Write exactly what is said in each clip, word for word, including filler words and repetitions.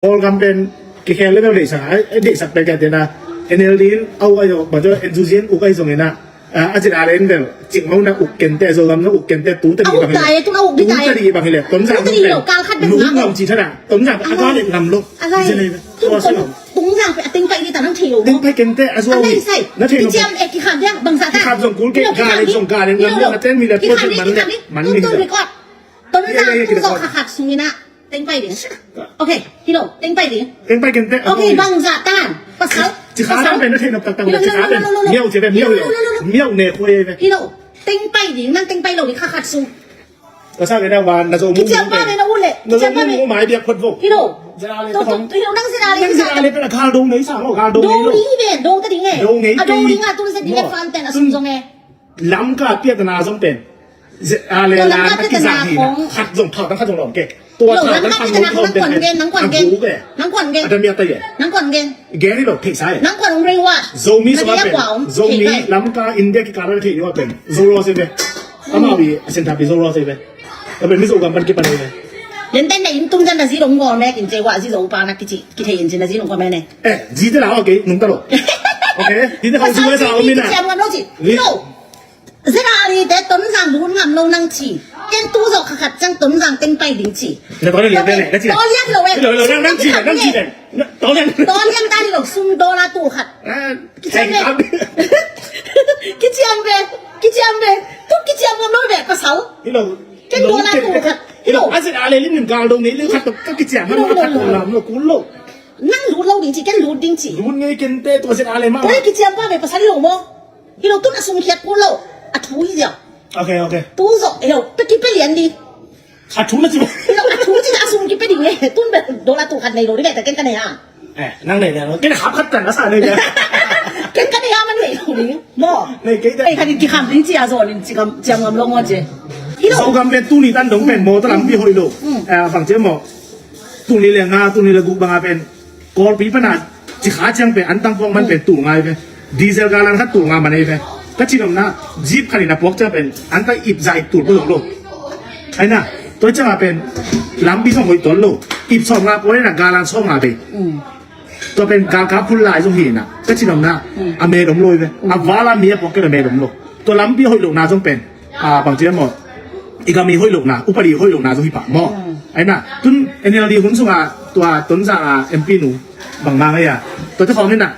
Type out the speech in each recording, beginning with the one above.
Kawlgam pen kikhel level deihsak a, deihsak pen kiatena N L D in au ahi zong, bang zong N U G in uk ahi zongin ah, a zit a len bel cikmau na uk kente, Zogam na uk kente, tu tadi bang hileh, tu tadi bang hileh Tonzang pen lung ngam ci thada, Tonzang a ga le ngam lo. Tung zang pe a teng pai di ta nang thei lo. Teng pai kente a zuau hi. Na thei lo. Kikham diang bang sa ta. Kikham zong kul ke, ga le zong ga le ngam lo, na ten mi le project man le man ning. Tung zang tung zong kha khat sungin ah teng pai ding. Okay, hi lo, teng pai ding. Teng pai kente. Okay, bang za tan. Pasal. Ci kha tan pen na thei nop taktak le, ci kha pen. Miau ci pen, miau, miau ne ko ye pen. Hi lo, teng pai ding, nang teng pai lo ni kha khat sung. Ka sa ke na wan na zo mu. Kiciam pa me na u le. Na zo mu mai biak phot vo. Hi lo. Zia le to, to, to, hi lo nang zia le. Nang zia le pen a kal dong nei sa lo, kal dong nei lo. Dong nei ve, dong ta ding e. Dong nei. A dong nei nga tu se di le fan ten a sung zong e. Lamka piatana zong pen. Zia le la na kizang hi na. Khat zong thau, khat zong lom ke. Tua thau, khat zong lom ke. Nang kuan gen. Nang kuan gen. Ada mi ata ye. Nang kuan gen. Gen hi lo, thei sa e. Nang kuan ong rei wa. Zomi sa pen. Zomi, Lamka, India kikal a thei ni wa pen. Zo lo se ve. Amau i, a sen tapi zo lo se ve. A pen mi Zogam pan kipan ve. Len ten na in tung zan na zi long gol me kin ce wa zi zo pa na kici, kithei in ci na zi long gol me ne. Eh, zi te la okay, nung ta lo. Okay, zi te hau zi wa sa o mi na. Kici am ngam lo ci. Lo. Zia li te Tonzang lut ngam lo nang ci. Ken tu zo kha khat ciang Tonzang teng pai ding ci. Na to lian le, na ci. To lian lo e. Lo, lo, nang ci, nang ci. To lian. To lian ta ni lo sum dollar tu khat. Kiciam ve. Kiciam ve. Kiciam ve. Tu kiciam ngam lo ve pasal. Hi lo. Ken dollar tu khat. Hi lo. A zia le lim gal dong nei lim khat to ka kiciam ngam lo khat to lam lo kul lo. Nang lut lo ding ci, ken lut ding ci. Lut ngei kente, tua zia le ma. Oi kiciam pa ve pasal hi lo mo. Hi lo tun a sum khiat kul lo. A thu hi ziau. Okay, okay. Tu zo, hi lo, pe kipe lian di. A thu na ci. Hi lo, a thu ci a sum kipe ding e. Tun be dollar tu khat nei lo di le, ta ken ka nei a. Eh, nang nei lo. Ken hap khat tan a sa nei lo. Ken ka nei a man nei lo ding. Mo. Nei kei ta. Eh, khat in kikham ding ci a zo nin ci kam, ciam ngam lo mo ci. Hi lo. Zogam pen tuni tan dong pen mo ta lampi hoih lo. Eh, bang ci mo. Tuni le nga, tuni le guk bang a pen. Kawlpi pana ci kha ciang pen an tang pawng man pen tul ngai ve. Diesel galan khat tul nga man ei ve. Ka ci nopna jeep khat in a puak ciang pen an tang ip za ip tul ko zong lo. Aina tua ciang a pen lampi zong hoih tuan lo. Ip sawm nga puak ina galan sawm nga bei. Tua pen galkap phul lai zong hi ina ka ci nopna a medom lo ei ve. A vala mi a puak ken a medom lo. Tua lampi hoih lohna zong pen a bang ci maw. I gam i hoih lohna, upadi hoih lohna zong hi pah maw. Aina tun N L D hun sunga tua Tonzang a M P nu bang mang aia. Tua te khawng ina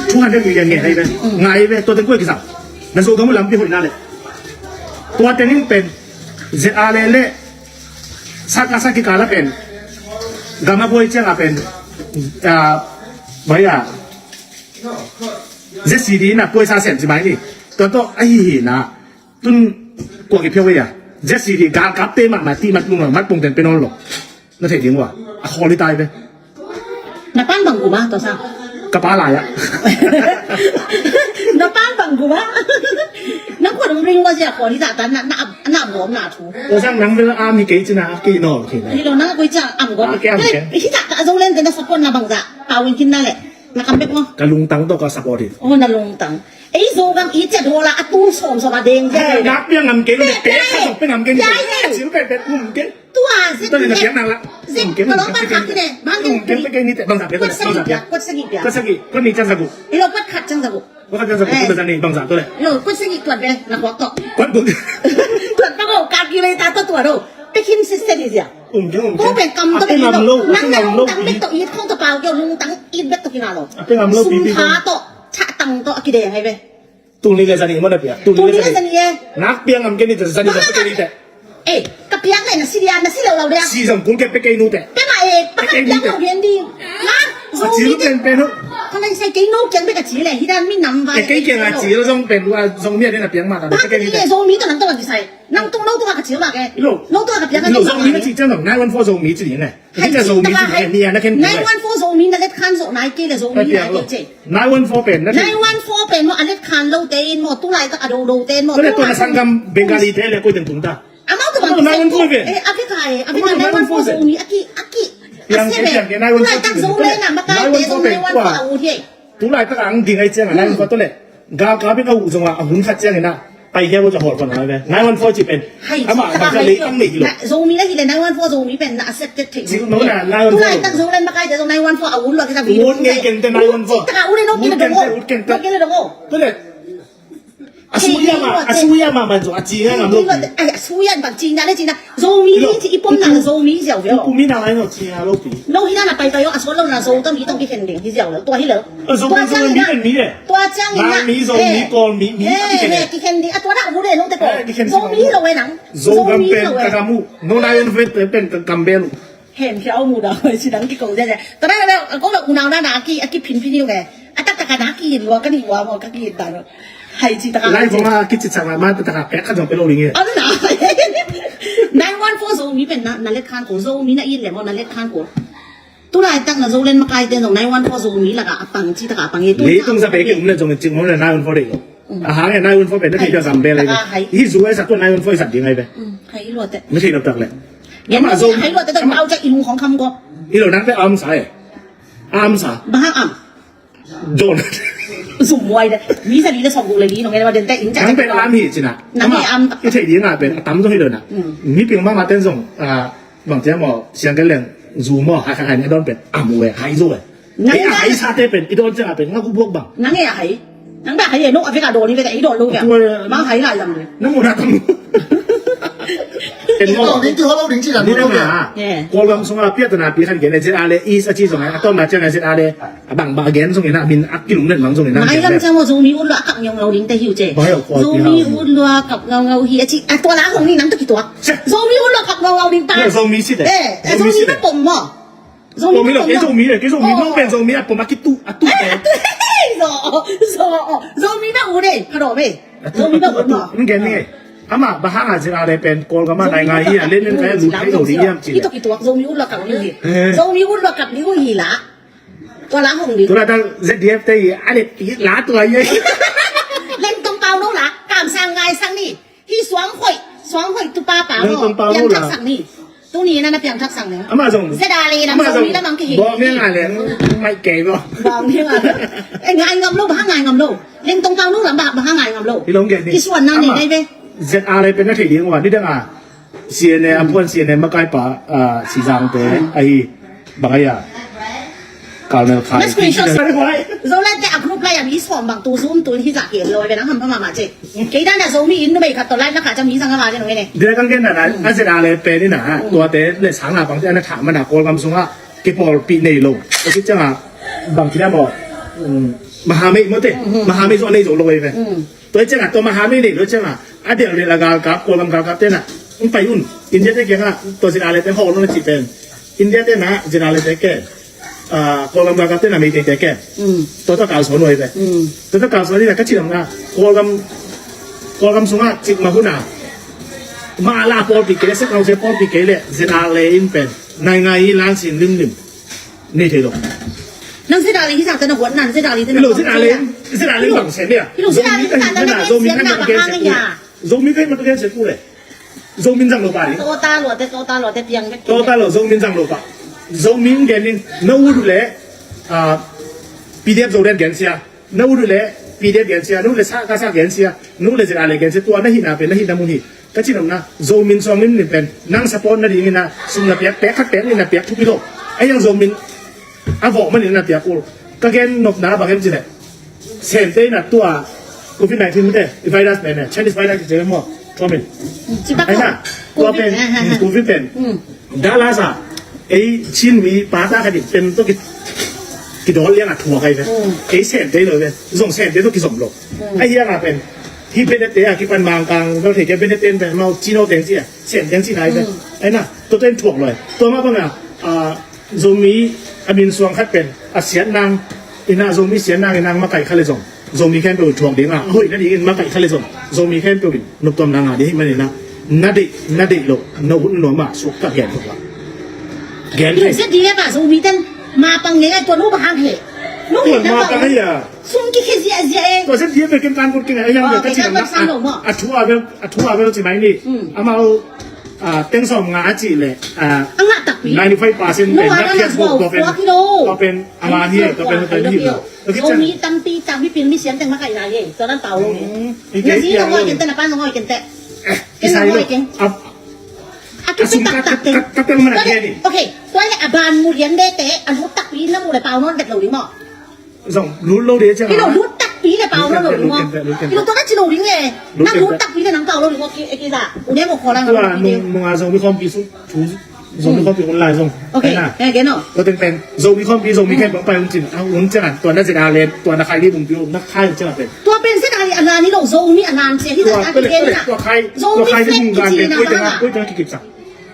two hundred million ngen ai ve. Ngai ve, tua teng kua kisam. Na zo gam uh lampi hoihna le. Tua teng in pen Z R le le sak a sak kikala pen gam a buai ciang a pen a bai a Z C D na puai sa sem ci mai ni. Tua to ahi hi na. Tun kua kiphiau ei a Z C D galkapte mahmah ti mat lung a mat pongten pe nawn lo. Na theih ding ua a khawl hi tai ve. Na pan bang kum a tua sa. Ka pa lai ah. Na pan bang kum a. Nang khuan um ring ua zia khawl hi zah tan na na na am gawm na thu. Tua sang nang vel am hi kei cina kei nawl kei na. Hi lo nang a koi cina am gawm. Kei am kei. Hi zah ka zo len te na support na bang zah. Pau in kin na le. Na kam bek maw. Ka lungtang tawh ka support hi. Oh na lungtang. Ei Zogam i cia dawla a tung sawmsawm a deng cia. Nak pia ngam kei lo, pia kha zong pia ngam kei lo. Cil pia pia ngam kei. Tua zit. Tua ni na pia nang la. Zit. Ka lo pat kha kine. Bang kei. Ngam kei pia kei ni te bang sa pia. Kuat sagi pia. Kuat sagi pia. Kuat sagi. Kuat ni ciang sa gu. Ilo kuat khat ciang sa gu. Kuat khat ciang sa gu. Kuat sa ni bang sa tua le. Ilo kuat sagi kuat be na kuat to. Kuat gu. Kuat pa ko calculator to tua do. Pe khin siste di zia. Ko pen kam to pen lo. Nang na lungtang bek to it khong to pau kio lungtang it bek to kina lo. Sum tha to. Chah tang to a kideng ai ve. Tul nih le za nih maw na pia? Tul nih le za nih. Nak pia ngam kei ni te, za nih za pia kei ni te. Eh, ka piak le na si dia, na si lo lo dia. Si zong kul ke pia kei nu te. Pia ma eh, pia kei nu te. Pia ma eh, pia ma eh. Ka cil pen pen ho. Ka lai sai kei no kiang bek ka cil le, hi dan mi nam vai. Eh, kei kiang a cil zong pen, zong mi a den a piak ma ta. Pia kei ni te. Zong mi to nang to ka kisai. Nang tung lo to ka cil ma ke. Lo. Lo to ka piak. Lo zong mi na ci ciang zong, nine one four zong mi ci ni ngai. Hei, ci ta hei. Nine one four Zomi na let khan zo nai kei le Zomi nai kei ce. Nine one four pen na. Nine one four pen mo a let khan lo te in mo, tu lai tak a do do te in mo. Ko le tu na sanggam Bengali te le ko den tung ta. Amau tu bang nine one four pen. Eh, a ki kai, a ki nine one four Zomi, a ki, a ki. Yang ke yang ke nine one four. Tu lai tak Zomi na makai te Zomi nine one four a u hei. Tu lai tak ang ding ai ciang nine one four tu le. Ga ka bin a u zong a hun khat ciang ina. Pai hiam lo ca hawl pan lai ve. Nine one four ci pen. Hai, ama ci ta bang ka hai lei lo. Ang nei hi lo. Na, Zomi la hi le nine one four Zomi pen na accepted thei. Ci no na nine one four. Tu laitak Zoland makaite zong nine one four a un lo kisa video. Un ngei kente nine one four. Ci ta ka un le no kile dong o. Un kente, un kente. No kile dong o. Tu le. A suya ma, a suya ma man zong a ci nga ngam lo. Ai, a suya bang ci nga le ci nga. Zomi ni ci i pom na Zomi ziau ve. Pu mi na ngai no ci nga lo pi. No hi na na pai pai o a suan lo na Zo tawh mi tawh kikhen ding hi ziau lo. Tua hi lo. Tua ciang ina, tua ciang ina, mi Zo, mi Kawl, mi, mi, eh, kikhen ding. Kikhen ding. A tua na mu de nong te ko. Zo mi lo we nang. Zo gam pen ka gam uh. No na yon vet pen ka gam bel uh. Hem pia o mu da hoi si dang kikong de de. Tua na na ko lo unau na na ki a ki phin phin yu nge. A tak tak na ki lua ka ni wa mo ka ki ta no. Hai ci ta ka. Lai ko ma ki ci sa ma ta ka pek ka jong pe lo ling e. A na. Nine one four Zo mi pen na na let khan ko Zo mi na i le mo na let khan ko. Tu laitak na Zoland makaite zong nine one four Zomi lakah a pang ci takah a pang hi. Leitung sa pek i um le zong cik mawk le nine one four dei lo. A hang e nine one four pen na thei ka zam bel ai ve. Hi zu ai sa tu nine one four i zat ding ai ve. Hai luate. Na thei lo tak le. Gen ma Zomi hai luate tak mau cak i lung khong kham ko. I lo nang te am sa e. Am sa. Bang hang am. John. Zum muai de. Mi sa li le song guk le li nong e ma den te in cak. Nang pen am hi cina. Nang e am. I thei ding a pen a tam zong hi lo na. Mi ping ma ma ten zong. Bang ciang maw, siang kei leng, zu maw, hai, hai, hai, ni a dawn pen, a mu e, hai zo e. Nang e a hai sate pen, i dawn ciang a pen, nga ku buak bang. Nang e a hai. Nang dah hai e, no, a vek a dawn i vek a, i dawn lo vek. Mang hai lai lam le. Nang mu na tam. En maw. Ding ti holo ding ci dan. Ni nang a. Kawlgam sung a piat na pi khan gen e, zet a le, is a ci zong a, a tom na ciang a zet a le. A bang bang a gen zong ina min a kilung nen bang zong ina. Ngai lam ciang maw Zomi ut lua a kap ngaungau ding te hiu ce. Zomi ut lua a kap ngaungau hi a ci a tua la hong ni nang tu kituak. Zomi ut lua a kap ngaungau ding ta. Zomi si te. Eh, Zomi na pom maw. Zomi na pom maw. Zomi le, ke Zomi no pen Zomi a pom a kitu a tu te. Zo, zo, Zomi na ut e, pha do me. Zomi na ut maw. Ngen ni. Ama bahang a zira le pen Kawlgam a nai ngai hi a len len kai a lut kai lo ding yam ci. Kituak kituak Zomi ut lua a kap ngaungau hi. Zomi ut lua a kap ngaungau hi la. Tua la hong ding. Tua la ta Z D F te i a le i la tua i. Lengtong pau no la kam sang ngai sang ni. Hi suang hoi suang hoi tu pa pa mo. Lengtong pau no la. Piang thak sang ni. Tu ni na na piang thak sang ni. Ama zong. Zet a le na ama zong. Zong ni la mang ki hi. Bawng ni nga le mai kei bo. Bawng ni nga le. Eh ngai ngam lo ba ngai ngam lo. Lengtong pau no la ba ba ngai ngam lo. Hi long gen ni. Ki suan nang ni dai be. Zet a le pen na thei ding wa ni dang a. C N A a puan C N A makaipa a sizangte ahi bang ahi a kalmel khai. Na screenshot sa ri kuai. Zoland te a group lai a mi som bang tu Zoom tu hi za ke lo ve nang ham pha ma ma che. Kei dan a Zomi in numei khat to lai na kha cha mi sang a va de no ne. Dia kang gen na na a zet a le pen ina tuate le sang na bang te ana tha mana Kawlgam sunga kipawlpih nei lo. Tua khit cianga bang khit a maw mahamei mawte mahamei zo a nei zo lo ve. Tua cianga tua mahamei nei lo cianga a delh delh a galkap Kawlgam galkap tena hong pai un. India te kianga tua zin a le te hawl lo na cih pen India tena zin a le te ke Kawlgam galkap tena Meitei te ke tua tua kalsuan nuai ve. Tua tua kalsuan ina ka cih lamna Kawlgam Kawlgam sunga cik mahuna ma la pawlpih kei le sek hausia pawlpih kei le zin a le in pen nai ngai hi lan sin limlim. Nei thei lo. Nang zidali hi sang tana huat nan zidali tana. Lo zidali zidali bang sen dia. Lo zidali hi sang tana Zomi kan na gen sen dia. Zomi kan na gen sen kule. Zomi zang lo pa ni. Tota lo te tota lo te piang ke. Tota lo Zomi zang lo pa. Zomi gen ni na u le P D F Zoland gen sia. Na u le P D F gen sia, na u le sa ka sa gen sia, na u le zidali gen sia tua na hi na pe na hi na mun hi. Ka cih nopna Zomi suang limlim pen nang support nadingin a sum na piak pek khat pek nih na piak thupi lo. A hiang Zomi a vawh manin na piak ul. Ka gen nopna bang em ci leh Sente in a tua Covid nineteen mite i virus pen e Chinese virus ci leh maw tua min. Ai na tua pen Covid pen. Dallas a ei Chin mi pata khat in pen to ki kidawl liang a thuak ai ve. Ei Sente lo ve. Zong Sente to kizom lo. Ai hiang a pen hi Benete a kipan Mangkang lo thei ke Benete in pen mau Chin ho teng ci a Sen teng ci nai ve. Ai na to ten thuak lo ai. Tua ma bang a Zomi a min suang khat pen a siat nang ina Zomi siat nang ina makai kha le zong Zomi khempeuh in thuak ding a hoih nadingin makai kha le zong Zomi khempeuh in noptuam nang a ding hih manin a na deih na deih loh na hun nuam a suk ka gen tuk a. Gen thei. Zet ding e ba Zomi ten ma pang ngei a tua nu ba hang he. Nu he na ma pang ngei a. Sum ki khe zia zia e. Tua zet ding e ken kan kut ki ngai a yang ka ci nang a thu a bel a thu a bel ci mai ni. Amau teng sawm nga a cih leh ninety five percent pen na Facebook tua pen tua pen a man hi tua pen pen hi lo. Zomi tampi A mipil misiam teng makaihna hi. Tua nan pau lo hi. Na zi zong ngoi kenteh, na pan zong ngoi kenteh. Ken zong ngoi keng. A kipia taktak teng. Okay, tua hi leh a ban mu lian dete a lut takpi na mu leh pau nawn vet lo ding maw? Zong lut lo ding ciang. Hi lo, lut takpi leh pau nawn lo ding maw? Hi lo, tua na ci lo ding e. Nang lut takpi leh nang pau lo ding maw? Ki, ki za. U ne mo kho lang. Tua nung, nung a zong mi khawm ki su, su, Zomi khawmpi hun lai zong. Okay, eh, gen o. Tua teng pen Zomi khawmpi, Zomi khempeuh pai hun cin, a hun ciangin tua na ZRA le tua na khai li bungpi na khai hun ciangin pen. Tua pen ZRA a lan hi lo, Zomi a lan cia hi. Tua pen tua khai, tua khai li bungpi pen koi teng a, koi teng a kikipsak.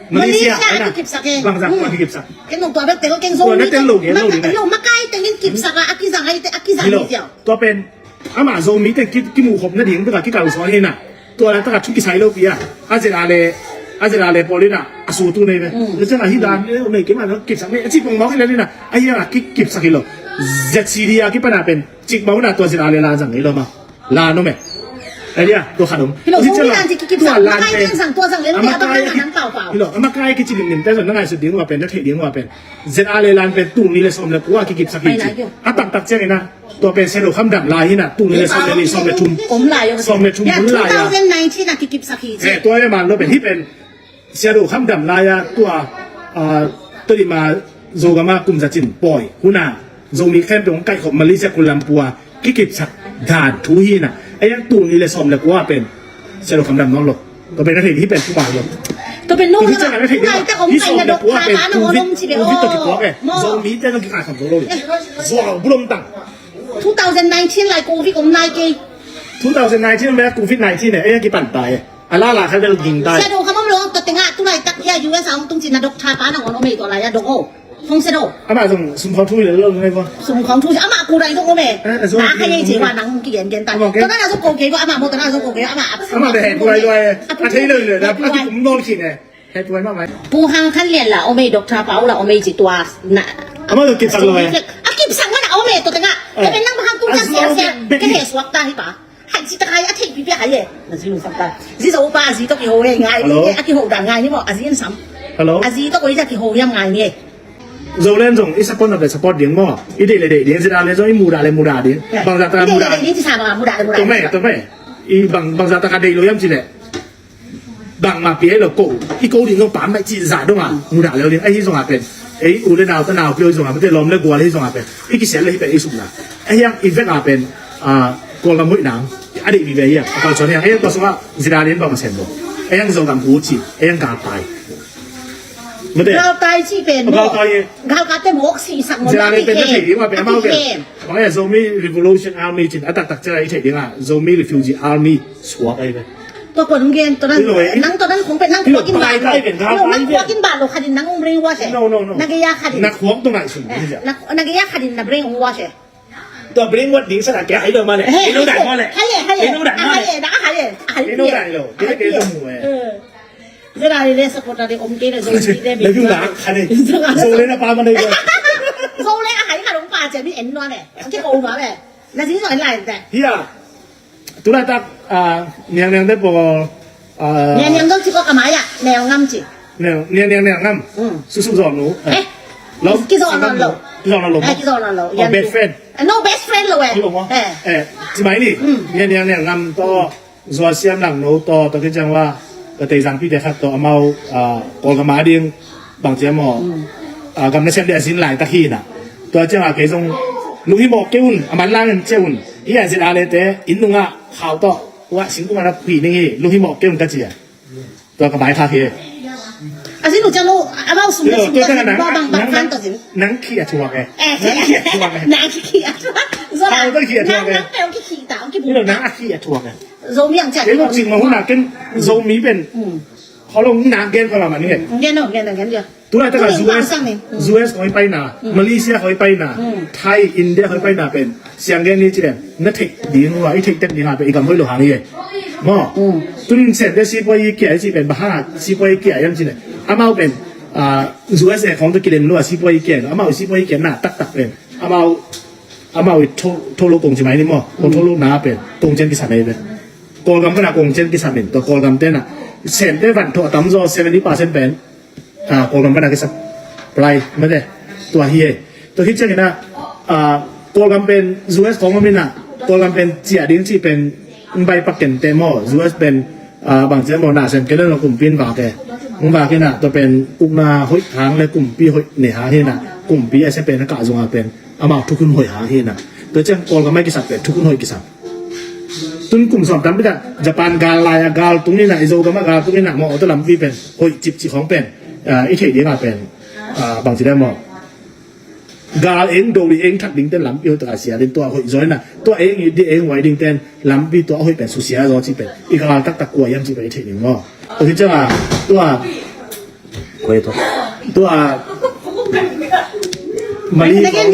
Malaysia a kikipsak e. Bangzah tua kikipsak. Ken nong tua bel tel ken Zomi tel lo, gen lo ding. Makai teng in kipsak a, a kizang ai te, a kizang hi cia. Tua pen Amah Zomi teng ki, kimuhkhop nading bek a kikalsuan hi na. Tua laitak a thu kisai lopi a, a ZRA le, a ZRA le pawl in a, a sutu nei ve. Tua ciang a hih dan nei kei mah na kipsak nei a cih pongmawk hi lel in a, a hiang a ki, kipsak hi lo. ZCD a kipan a pen cikmah un a tua ZRA le la zang nei lo mah. La no meh. Ai dia, tua khat om. Hi lo, tua Zomi dan ci kikipsak, tua lan pen. Hi lo, a makai kici limlim te zong na ngaihsut ding uh a pen, na theih ding uh a pen. ZRA le lan pen tul nih le sawm le kua kikipsak hi ci. A taktak ciangin a, tua pen Siadokham dam lai hi na, tul nih le sawm le nih, sawm le thum. Om lai om. Sawm le thum hun lai a. Two thousand nineteen a kikipsak hi ci. Eh, tua e man lo pen, hih pen Siadokham dam lai a, tua, ah, tua dih ma Zogam a kum za cin pawi hun a, Zomi khempeuh hong kaihkhop Malaysia Kuala Lumpur a kikipsak dan thu hi na. A yang tul nih le sawm le kua pen Siadokham dam nawn lo. Tua pen na thei hi pen thu bang lo. Tua pen no, tua hi ciang na thei hi pen hi sawm le kua pen Covid, Covid tua kituak e. Zomi te nong kikaikham zo lo. Zuau bulom tang. Two thousand nineteen lai Covid om nai kei. Two thousand nineteen om e, Covid nineteen e, e kipan tai e. A la la kha bel ging tai. Siadokham om lo, tua teng a tu laitak hia U S a hong tung cin a doctor pa nang on om e tua lai a dok o. Hong Siado. Amah zong sum khawng thu hi lo lo ngai vo. Sum khawng thu, amah ku dai zong om e. Eh, zong na kha yei ci wa nang kigen gen ta. Amah ke. Tua na zong ko kei vo, amah mo tua na zong ko kei, amah. Amah be he duai duai. A thei lo lo, na a ki kum nol khin e. He duai mah mai. Pu Hang Khan Lian la om e, Doctor Pau la om e ci tua na. Amah zong kipsak lo e. A kipsak man a om e tua teng a. Eh. Ka ben nang Pu Hang tung ka sia sia. Ka he suak ta hi pa. Hai ci ta hai a thei pi pi hai e. Na zi lung sak ta. Zi zo pa zi to ki ho he ngai. Hello. A ki ho da ngai ni mo. A zi in sam. Hello. A zi to ko i za ki ho yam ngai ni. Zoland zong i support na pen support ding maw? I deih le deih ding, ZRA le zong i mudah le mudah ding. Bangzah tak a mudah. I deih le deih ding ci sa bang a mudah le mudah. Tua meh, tua meh. I bang, bangzah tak a deih lo hiam cih leh bangmah pi ei lo ko. I ko ding zong pam mah cih zah dong a mudah le ding. Ahi zong a pen ei u le nau, ta nau pi ei zong a pen, te lawm le gual ahi zong a pen i kisiat le hi pen i sukna. Ahi hang i vek a pen, ah, Kawlgam hoih nang a deih vive hi a, a kalsuan hi a. Ahi hang tua sungah ZRA le in bangmah sem lo. Ahi hang Zogam hu ci, ahi hang galtai. Mate. Galtai ci pen maw? Galtai e. Galkate mawk sihsak maw? Zia le pen na thei ding uh a pen amau pen. Bang e, Zomi Revolution Army cin a taktak ciang a i thei ding a, Zomi Refugee Army suak ahi pen. Tua kuan hong gen, tua nan, nang tua nan kong pen nang kuak in ba lo. Nang kuak in ba lo khat in nang hong brainwash e. No, no, no. Na gei a khat in. Na kuak tua ngaihsun. Na gei a khat in na brain hong wash e. Tua brainwash ding sa na kia hai lo mah leh. Hai lo dai mah leh. Hai e, hai e. Hai lo dai mah leh. Hai e, hai e. Hai lo dai lo. Dia ke lo mu e. Zia lai le supporter de om kei le Zomi de mi. Le piu na kha de. Zo le na pa ma de. Zo le a hai kha dong pa cia mi en nua le. Ki ko nua le. Na zi zo en lai de. Hia. Tu laitak, ah, Niang Niang te pawl, ah, Niang Niang zong ci ko ka mai ah, Niang Ngam ci. Niang Niang, Niang Niang Ngam. Susu zong nu. Eh. Lo. Ki zong lo. Ki zong lo. Eh, ki zong lo. Oh, best friend. Eh, no, best friend lo eh. Ki lo mo. Eh. Eh, ci mai ni. Niang Niang, Niang Ngam to, Zua Siam Lang no to, to ki ciang wa, ka tei zang pi te khat to, amau, ah, Kawlgam a ding, bang ciam aw. Ah, gam na siam deh a zin laitak hi na. Tua ciang a kei zong lunghimawh kei un, a manlang in cia un. Hi a ZRA le te inn nungah khau tawh, ua singkung a na phuih ning hi, lunghimawh kei un ka cia. Tua ka mai khak hi. A zin uh ciang lo, amau sum le sum le sum bang bang fan tawh zin. Nang khi a thuak e. Nang khi a thuak e. Nang khi a thuak. Khau tawh khi a thuak e. Nang peuh khi khi ta, khi bu. Nang a khi a thuak e. Zomi ang ciah. Kei lo cing ma hun a ken Zomi pen. Kholong na gen kholong mah ni nge. Gen no, gen no, gen dia. Tu laitak a U S, U S khoi paina, Malaysia khoi paina, Thai, India khoi paina pen. Siang gen ni ci lem. Na theih ding ua, i theih tek ding a pen i gam hoih lo hang i e. Maw. Tun sen te sipuai i kia i ci pen, bang hang a sipuai i kia i am ci lem. Amau pen, ah, U S a khong to kilem lo a sipuai i kia lo. Amau sipuai i kia na taktak pen. Amau, amau i tho, tho lo kong ci mai ni maw. Kong tho lo na pen. Kong cian kisam ei pen. Kawlgam pen a kong cian kisam in. Tua Kawlgam te na. Sen te van tho a tam zaw seventy percent pen. Ah, Kawlgam pan a kisupply mate. Tua hi e. Tua hi ciangin ah, ah, Kawlgam pen U S khong om in ah, Kawlgam pen ciah ding cih pen, ng bai pak ken te maw, U S pen, ah, bang ciah maw, na sem ken lo kumpi in vak e. Ng vak in ah, tua pen ukna hoih hang le kumpi hoih ne hang hi na, kumpi a sia pen a kah zong a pen amau thukhun hoih hang hi na. Tua ciang Kawlgam a kisap pen thukhun hoih kisap. Tun kum sawm tam bit a Japan gal lai a gal tung hi na, i Zogam a gal tung hi na maw, tua lampi pen hoih cipcip khong pen, ah, i theih ding a pen, ah, bang ci dai maw. Gal eng do ding eng thak ding te lampi hoih taka sia ding tua hoih zaw hi na. Tua eng it ding eng huai ding ten lampi tua hoih pen susia zaw cih pen i gal taktak kua hiam cih pen i theih ding maw. Tua hi ciang a tua, koi tua, tua Mali khong,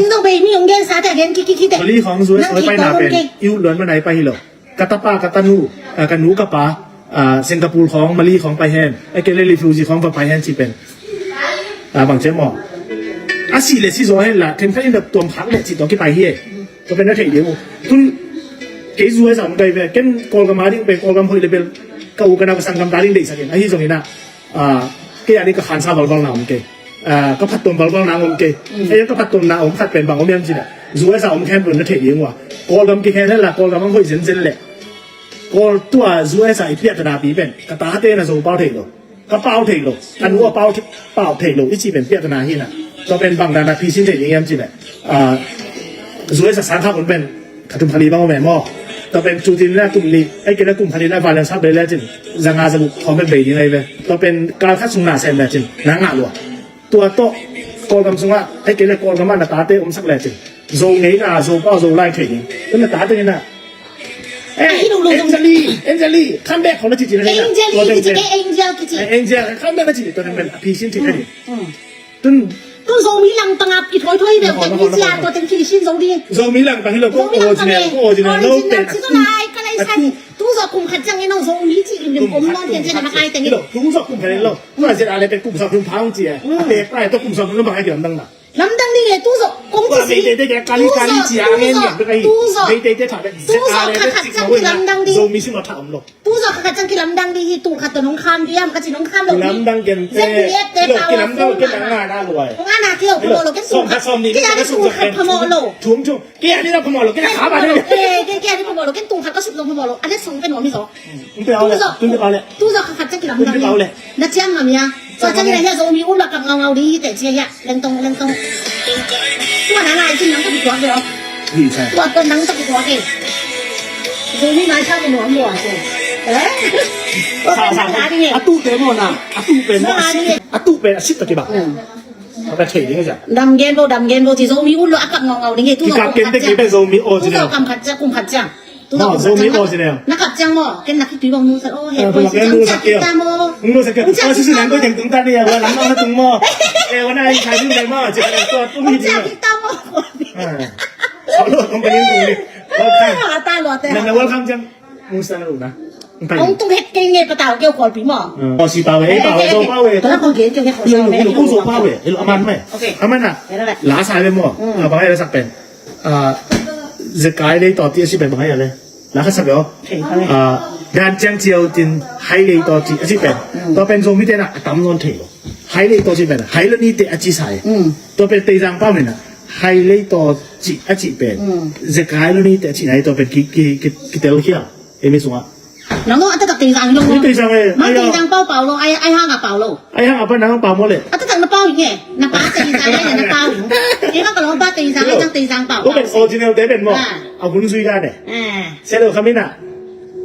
Mali khong U S hoih pai na pen i ut luan man ai pai hi lo. Ka tapa, ka tanu, ah, ka nu, ka pa, ah, Singapore khong, Mali khong pai hen, a kei le refugee khong va pai hen cih pen, ah, bang ciah maw. A si le si zaw hen la, then khat in da tuam khak le cih tua kipai hi e. Tua pen na theih ding uh. Tun kei U S a om kai ve, ken Kawlgam a ding pen, Kawlgam hoih le bel, ka u ka nau ka sanggam ta ding deihsak in, ahi zongin ah, ah, kei a ding ka khansa valvalna om kei. Ah, ka phattuam valvalna om kei. Mm. Ei, ka phattuamna om khat pen bang om hiam cih leh, U S a om khempeuh na theih ding uh a, Kawlgam kikhen hen la, Kawlgam ang hoih zenzen leh, Kawl tua U S a i piahtana pi pen ka tate na Zo pau thei lo, ka pau thei lo, ka nu a pau thei, pau thei lo i cih pen piahtana hi na. Tua pen bang dan a phisin thei ding hiam cih leh, ah, U S a sangkhak hun pen kha thum kha li bang om e maw. Tua pen tu tin le kum nih, ei, kei le kum kha li le violence hap bei le cin, za nga za guk khawng pen bei ding ahi ve. Tua pen kal khat sung na sem le cin na ngah lua. Tua tawh Kawlgam sungah, ei, kei le Kawlgam ah na tate omsak le cin, Zo ngeina, Zo pau, Zo lai thei ding. Tua na tate ngeina, eh, Angeli, Angeli, come back, khawng na cici na ngeina. Angeli, tua teng kici, pen Angel kici. Eh, Angel, come back na cici, tua teng pen a phisin thei ding. Mm. Tun. Tun Zomi langpang a i thoithoi ve, tua teng phisin zo ding. Zomi langpang hi lo, ko original, ko original lo, original pen ci zo lai, ka lai san. Tu zawh kum khat ciang in aw Zomi ci limlim om nawn pian cian a makai teng in. Lo, tu zawh kum khat in lo. Tu a ziat a le pen kum sawm thum pha hong ci e. Mm. Te pai tawh kum sawm thum pha hong ci lamdang na. Lamdang ding e, tu zawh kong ci si. Meitei te kali kali ci a ngen ngen bek ahi. Tu zawh. Meitei te tha bek. Tu zawh khat khat ciang kilamdang ding. Zomi sin lo tha om lo. Tu zawh khat khat ciang kilamdang ding hi, tu khat tawh nong kham ding hiam ka ci nong kham lo. Kilamdang ken te. Z D F te lo, kilamdang ken nang nga na luai. Nga na kio phamawh lo ken tu khat. Sawm khat sawm nih. Kei a ni tu khat phamawh lo. Thum thum. Kei a ni na phamawh lo, kei a kham a ni. Eh, kei, kei a ni phamawh lo, ken tu khat ka suk zong phamawh lo. A le song pen nuam hi zaw. Tun pau le, tun pau le. Tu zawh khat khat ciang kilamdang ding. Tun pau le. Na ciang ngam hia. Tua ciang in a hia Zomi um lak kap ngaungau ding hi teh ci a hia. Lengtong, lengtong. Tua na lai cin nang ka kituak ve aw. Hi sa. Tua, tua nang ka kituak e. Zomi mai sa ka nuam lua se. Eh? Tua sa, sa, sa. A tu te mo na. A tu pen mo. Sa a si. A tu pen a sit ta ki ba. Hmm. Ka thei ding a. Dam gen bo, dam gen bo ci Zomi um lo a kap ngaungau ding e. Tu zawh kum khat ciang. Kikap ken te ki pen Zomi original. Tu zawh kum khat ciang, kum khat ciang. Tu zawh kum khat ciang. Zomi original. Na kap ciang maw, ken na khitui bang nu sa, oh, he, ken nu sa keu. Nu sa keu. Tua susu nang ko teng tung ta ni a, wa lam na tung maw. Eh, wa na in khai ding dai maw, ci ka tua tung hi ding. Tung ta maw. Ah. Alo, tung ka ni tung ni. Welcome. Ah, ta lo te. Na, na welcome ciang. Musa na lo na. Ong tung het kei nge patau keu Kawlpi maw. Ah. Kawlpi pau e, pau e, Zo pau e. Tua kong gen keu he Kawlpi pau e. Ilo, ilo, Zo pau e. Ilo, aman me. Okay. Aman na. Ila, ila. La sa le maw. Mm. Ah, bang ai la sak pen. Ah, zekai lei tawh ti a ci pen bang ai a le. La khat sa pen aw. Okay, okay. Ah, dan ciang ciau tin hai lei tawh ti a ci pen. Mm. Tua pen Zomi te na a tam nawn thei lo. Hai lei tawh ci pen. Hai lo ni te a ci sa e. Mm. Tua pen Teizang pau ni na. Hai lei tawh ci a ci pen. Mm. Zekai lo ni te a ci na e tua pen ki, ki, ki, kitel khia. Ei mi sungah. Nang aw, a taktak Teizang hi lo. Ni Teizang e. Mang Teizang pau pau lo, ai, ai hang a pau lo. Ai hang a pa nang pau mo le. A taktak na pau hi nge. Na pa Teizang ai na pau hi. Ei ka ka lo pa Teizang ai ciang Teizang pau. Lo pen original te pen mo. Ah. A hun zui ka ne. Ah. Se lo khamina.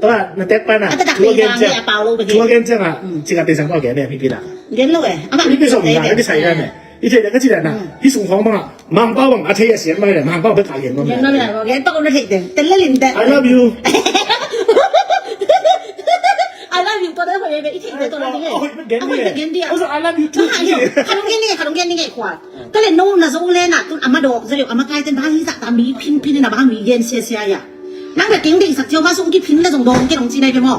Tua na tek pa na. A taktak Teizang hi a pau lo be. Tua gen ciang a. Mm. Ci ka Teizang pau gen ne, mi pi na. Gen lo e. Ama mi pi song na, mi pi sai ka ne. I thei le ka ci le na. Mm. Hi sung khawng bang a. Mang pau bang a thei a sian mai le, mang pau bek a lian bang. Lian bang le, lian bang. Tel le lim te. Tel le lim te. I love you. I love you. Tua dai hoih bek i thei te tua dai ding e. Hoih bek gen ding e. Also, I love you too. Kha dong gen ding e, kha dong gen ding e khua. Ka le no na zo le na, tun ama dok, za le ama kai ten bang hi za ta mi phin phin na bang mi gen sia sia ya. Nang bek keng ding sak ciau ma sung ki phin na zong dong ke dong ci dai pe mo.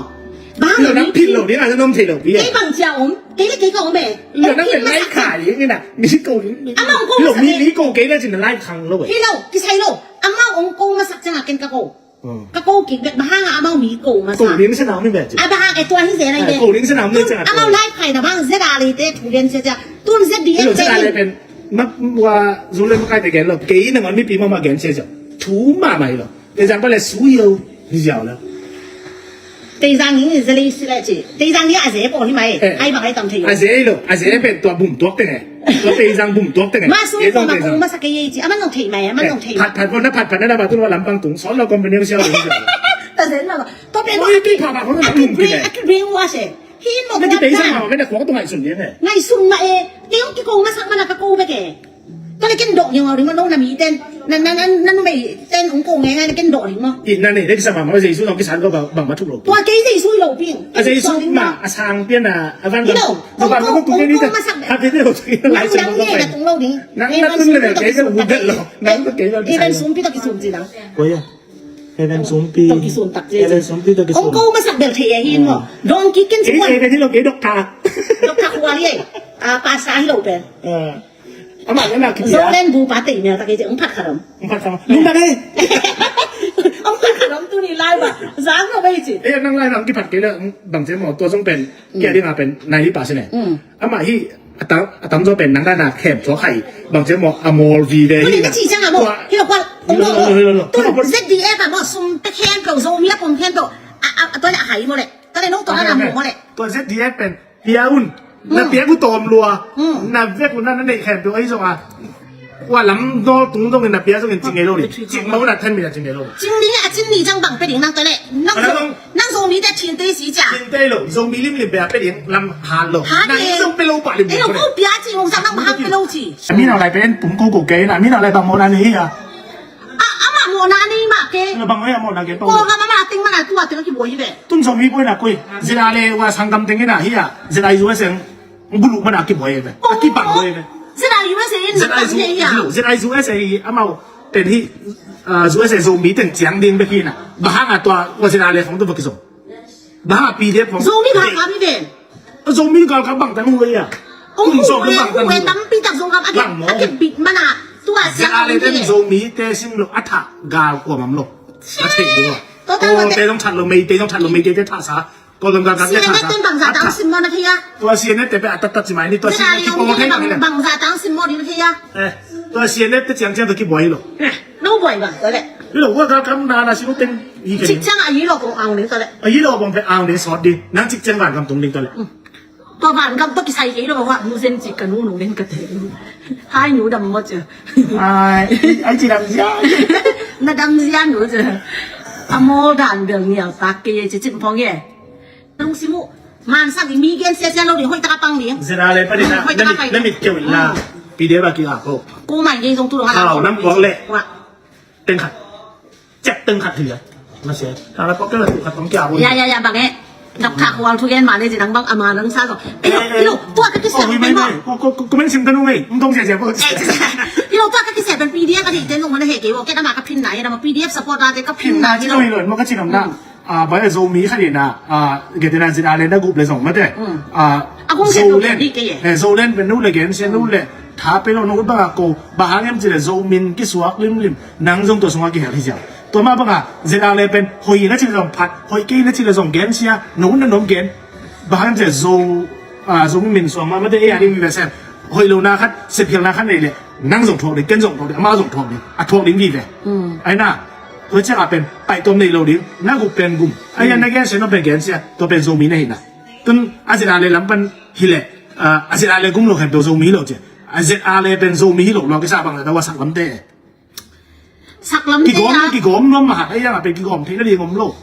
Bang lo nang phin lo ding a, nang thei lo ding e. Kei bang cia om. Kei le kei ka om e. Lo nang pen lai khai ing ina. Mi ko ing. Amau ko lo mi, mi ko kei le cin lai khang lo e. Hi lo, kisai lo. Amau ong ko masak ciang a ken ka ko. Hmm. Ka ko kik bek bang hang a amau mi ko masak. Ko ning se na mi bek cin. A bang hang e tua hi se na i bek. Ko ning se na mi cin. Amau lai khai na bang zet a le te thu gen cia cia. Tun zet di e. Lo zet a le pen. Ma wa zu le ma kai te gen lo. Kei na ngon mi pi ma ma gen cia cia. Thu ma mai lo. Teizang pa le sui yo hi ziau la. Teizang hi ze lei si le ci. Teizang hi a ze pawl hi mai. Ai bang ai tam thei yo. A ze lo, a ze pen tua bum tuak teng e. Tua Teizang bum tuak teng e. Ma sui ko ma ko ma sa ke ye ci. Aman nong thei mai, aman nong thei mai. Phat phat pon na phat phat na na ba tun wa lampang tung. Son lo company siau lo hi ziau la. Ta zen na ba. Tua pen oi pi pha ba ko na tung ki le. A ki bring wa se. Hi mo na ki Teizang ma pen na ko tung ai sun ni e. Ngai sun ma e. Teo ki ko ma sa ma na ka ko be ke. Tua le ken dok ding a ding a lo na mi ten na na na na numei ten ong ko ngai ngai na ken dok ding maw. I na nei le kisa ma ma Jesu nong kisan ko bang bang ma thuk lo. Tua kei Jesu lo ping. A Jesu ma a sang pian a a van lo. Lo bang ko tu ni ta. Ha pian lo tu lai sang ko pai. Nang na tun le kei ko bu lo. Nang ko kei lo. Even sum pi ta ki sum ci nang. Ko ya. Even sum pi. Ta ki sum tak ci. Even sum pi ta ki sum. Ong ko ma sak bel thei a hi maw. Dong ki ken sum. Even hi lo kei dok ta. Dok ta ko wa ye. A pa sa hi lo pen. Ama le na ki pia. Zolen bu pa te mel ta ke je ong phat kharom. Ong phat kharom. Lung ta dei. Ong phat kharom tu ni lai ba. Zang lo bai ci. Eh nang lai nang ki phat ke le bang je mo tua zong pen. Kia ding a pen nai li pa sine. Ama hi atam atam zo pen nang da na khem thua khai. Bang je mo a mol vi ve hi. Ni ci chang a mo. Hi lo kwa. Ong lo lo lo lo. Tu Z D F a mo sum te khem ko zo mi a pom khem to. A a to na hai mo le. Ta le no to na mo le. To Z D F pen. Pia un. Na pia ku tom lua. Na vek un na na nei khem pia ai zong a. Wa lam dol tung dong in na pia zong in cing ngei lo ni. Cing ma un na ten mi na cing ngei lo. Cing ni a cing ni zang bang pe ding nang to le. Nang zong nang zong mi te cin te si cia. Cin te lo zong mi lim lim pia pe ding lam han lo. Han ni zong pe lo pa lim lim. Lo ko pia cing zong nang han pe lo ci. Mi na lai pe en pum ko ko ke na mi na lai bang mo na ni hi a. A ama mo na ni ma ke. Na bang mo ya mo na ke to. Ko ga ma ma ting ma na tua ting ki boi ve. Tun zong mi boi na kui. Zira le wa sang gam ting ina hi a. Zira U S A. Bulu mana ki boi ve. Ki bang boi ve. Zira U S A in. Zira U S A hi a. Zira U S A hi amau. Ten hi U S A Zomi ten ciang ding bek hi na. Bahang a tua wa zira le khong tu bak zong. Bahang a P D F khong. Zomi bang kami ve. Zomi gal ka bang tan hu ya. Ong hu le hu le tampi tak zong kam a ki bit mana. Tua ciang le ten Zomi te sin lo a tha gal ko mam lo. A thei lo. Ko te zong that lo mei te zong that lo mei te te tha sa. Ko lam ka ka ka ka. Bang za tang sim mo na thei a. Tua C N F te pe a tat tat si mai ni tua C N F ki pong thei bang za tang sim mo ni na thei a. Eh, tua C N F te ciang ciang tua ki boi lo. No boi bang tua le. Lo wa ka kam na na si lo teng i ke. Cik ciang a yi lo kong ang ni tua le. A yi lo kong pe ang ni sot di. Nang cik ciang van kam tung ding tua le. Tua van kam tua ki sai ke lo wa mu zen cik ka nu nung den ka te. Hai nu dam mo cia. Ai, ai ci dam cia. Na dam cia nu cia. A mo dan bel ni a tak ke ye ci cik pong ye. Nung simu mansak ding mi gen sia sia lo ding hoih taka pang ding. Zena le pa ding na hoih taka pang ding. Na mit keu in la. Pi de ba ki a ko. Ko mai ding zong tu lo ha. Hau nam kuak le. Teng khat. Cek teng khat hi a. Na sia. Hau la kuak keu la tu khat pang kia ko. Ya ya ya bang e. Dap kha kual thu gen ma le zi dang bang ama nang sa zong. Ilo tua ka kisa. Ko men sim tanu mei. Ntong sia sia ko. Ilo tua ka kisa pen P D F a di ten zong ma na he kei wo. Ke dama ka phin na ya dama P D F support la te ka phin na. Ilo ilo ma ka cin am na. A, bai a Zomi khat in a, a, gete na zin a le na gup le zong mate. A, Zolen, eh, Zolen pen nu le gen sia nu le tha pe lo nu bang a ko, ba hang em ci le Zomin kisuak limlim, nang zong tua sung a kihel hi ziau. Tua ma bang a, zin a le pen, hoi na ci le zong phat, hoi kei na ci le zong gen sia, nu na nom gen, ba hang em ci le Zo, a, Zomi min suang ma mate, e, a, ni mi ve sem, hoi lo na khat, sep hial na khat nei le, nang zong thuak ding, ken zong thuak ding, ama zong thuak ding, a thuak ding vive. Ai na, tua ciang a pen, pai tuam nei lo ding, na gup pen gum. Ai a na gen sia, na pen gen sia, tua pen Zomi na hi na. Tun, a zin a le lam pan hi le, a, a zin a le gum lo khen tua Zomi hi lo cia. A zin a le pen Zomi hi lo, lo kisa bang la, da wa sak lam te. Sak lam te a. Kigawm, kigawm nuam mah, ai a pen kigawm thei na ding om lo.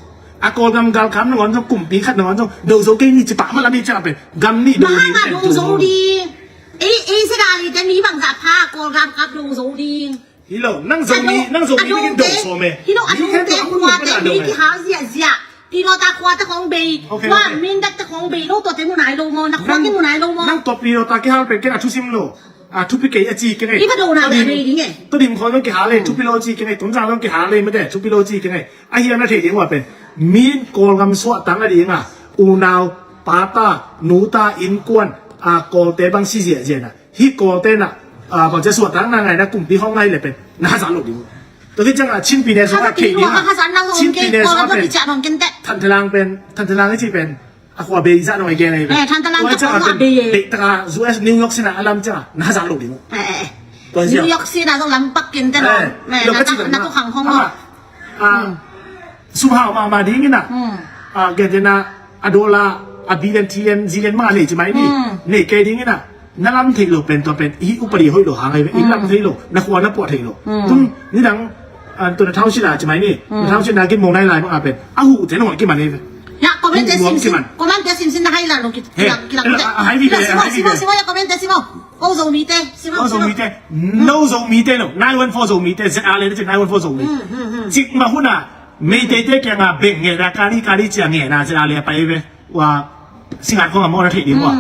A Kawlgam galkam nangawn zong kumpi khat nangawn zong, do zo kei ni ci pah ma lam hi ciang a pen, gam ni do ding. Bang a do zo ding. Ei, ei, sia da li te mi bang za pha, Kawlgam kap do zo ding. Hi lo, nang Zomi, nang Zomi mi kin dong sawm e. Hi lo, a dong te khua te mi kihal ziahziah. Pilota khua te khong bei. Wa Mindat te khong bei lo, tua te mu nai lo maw, na khua kin mu nai lo maw. Nang tua pilota kihal pen ken a thusim lo. A thupi kei a ci keng e. I va do na bei ding e. Tudim khong zong kihal e, thupi lo ci keng e, Tonzang zong kihal e, mate, thupi lo ci keng e. A hiang na thei ding ua pen. Min Kawlgam suahtang a ding a. Unau, pata, nuta, innkuan, a Kawlte bang si ziahziah na. Hih Kawlte na, a, bangcia suahtakna ngai na kumpi hong ngai le pen na hazat loh ding uh. Tua khit ciangah Chin pine sungah theih dingah, Chin pine sungah pen Thanthelang pen, Thanthelang i cih pen a khua bei zah nong i gen ahi pen. Tua ciangah pen beihtaka U S New York sinah a lam ciangah na hazat loh ding uh. New York sinah zong lampak kinte lo. Na tukhang hong lo. Ah, sum hau mahmah ding in ah, ah, gen den ah, a dollar a billion, trillion, zillion mah nei ci mai ni. Nei kei ding in ah, na lam theih loh pen tua pen i upadi hoih loh hang ahi ve. I lam theih loh, na khua na puah theih loh. Tung nidang, ah, tua na thau sila ci mai ni. Na thau sila kin mo nai lai mah a pen a huh te na hoih kiman ahi ve. Ya, comment te sim sim. Comment te sim sim na hai la lo ki. He, kilang kilang. A hai vi ve, a hai vi ve. Simo simo ya comment te simo. Ko Zomite simo. Ko Zomite. No Zomite lo. Nine one four Zomite. Z R le na ci nine one four Zomi. Cik mah hun a Meiteite kiangah beng nge na kali kali cia nge na Z R le a pai ve. Ua singat kong a mo na theih ding ua.